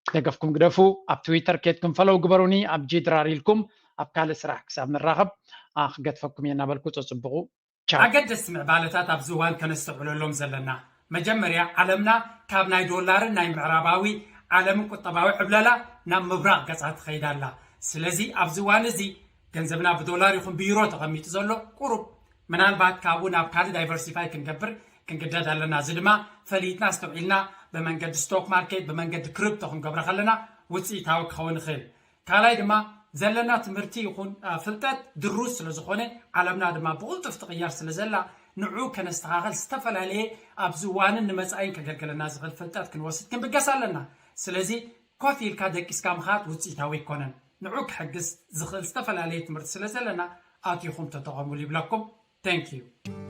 ደገፍኩም ግደፉ። ኣብ ትዊተር ኬድኩም ፈለው ግበሩኒ ኣብ ጂ ድራር ኢልኩም። ኣብ ካልእ ስራሕ ክሳብ ንራኸብ ክገድፈኩም እየ እናበልኩ ጸጽብቑ። ኣገደስቲ ምዕባለታት ኣብዚ እዋን ከነስተውዕለሎም ዘለና፣ መጀመርያ ዓለምና ካብ ናይ ዶላርን ናይ ምዕራባዊ ዓለምን ቁጠባዊ ዕብለላ ናብ ምብራቕ ገጻ ትኸይድ ኣላ። ስለዚ ኣብዚ እዋን እዚ ገንዘብና ብዶላር ይኹን ብዩሮ ተቐሚጡ ዘሎ ቁሩብ ምናልባት ካብኡ ናብ ካልእ ዳይቨርሲፋይ ክንገብር ክንግደድ ኣለና። እዚ ድማ ፈሊጥና ኣስተውዒልና ብመንገዲ ስቶክ ማርኬት ብመንገዲ ክሪፕቶ ክንገብሮ ከለና ውፅኢታዊ ክኸውን ይኽእል። ካልኣይ ድማ ዘለና ትምህርቲ ይኹን ፍልጠት ድሩዝ ስለዝኾነ ዓለምና ድማ ብቕልጡፍ ትቕየር ስለዘላ ንዑ ከነስተኻኸል ዝተፈላለየ ኣብዚ እዋንን ንመፃኢን ከገልግለና ዝኽእል ፍልጠት ክንወስድ ክንብገስ ኣለና። ስለዚ ኮፍ ኢልካ ደቂስካ ምኻድ ውፅኢታዊ ኣይኮነን። ንዑ ክሕግዝ ዝኽእል ዝተፈላለየ ትምህርቲ ስለዘለና ኣቲኹም ተጠቐሙሉ ይብለኩም። Thank you።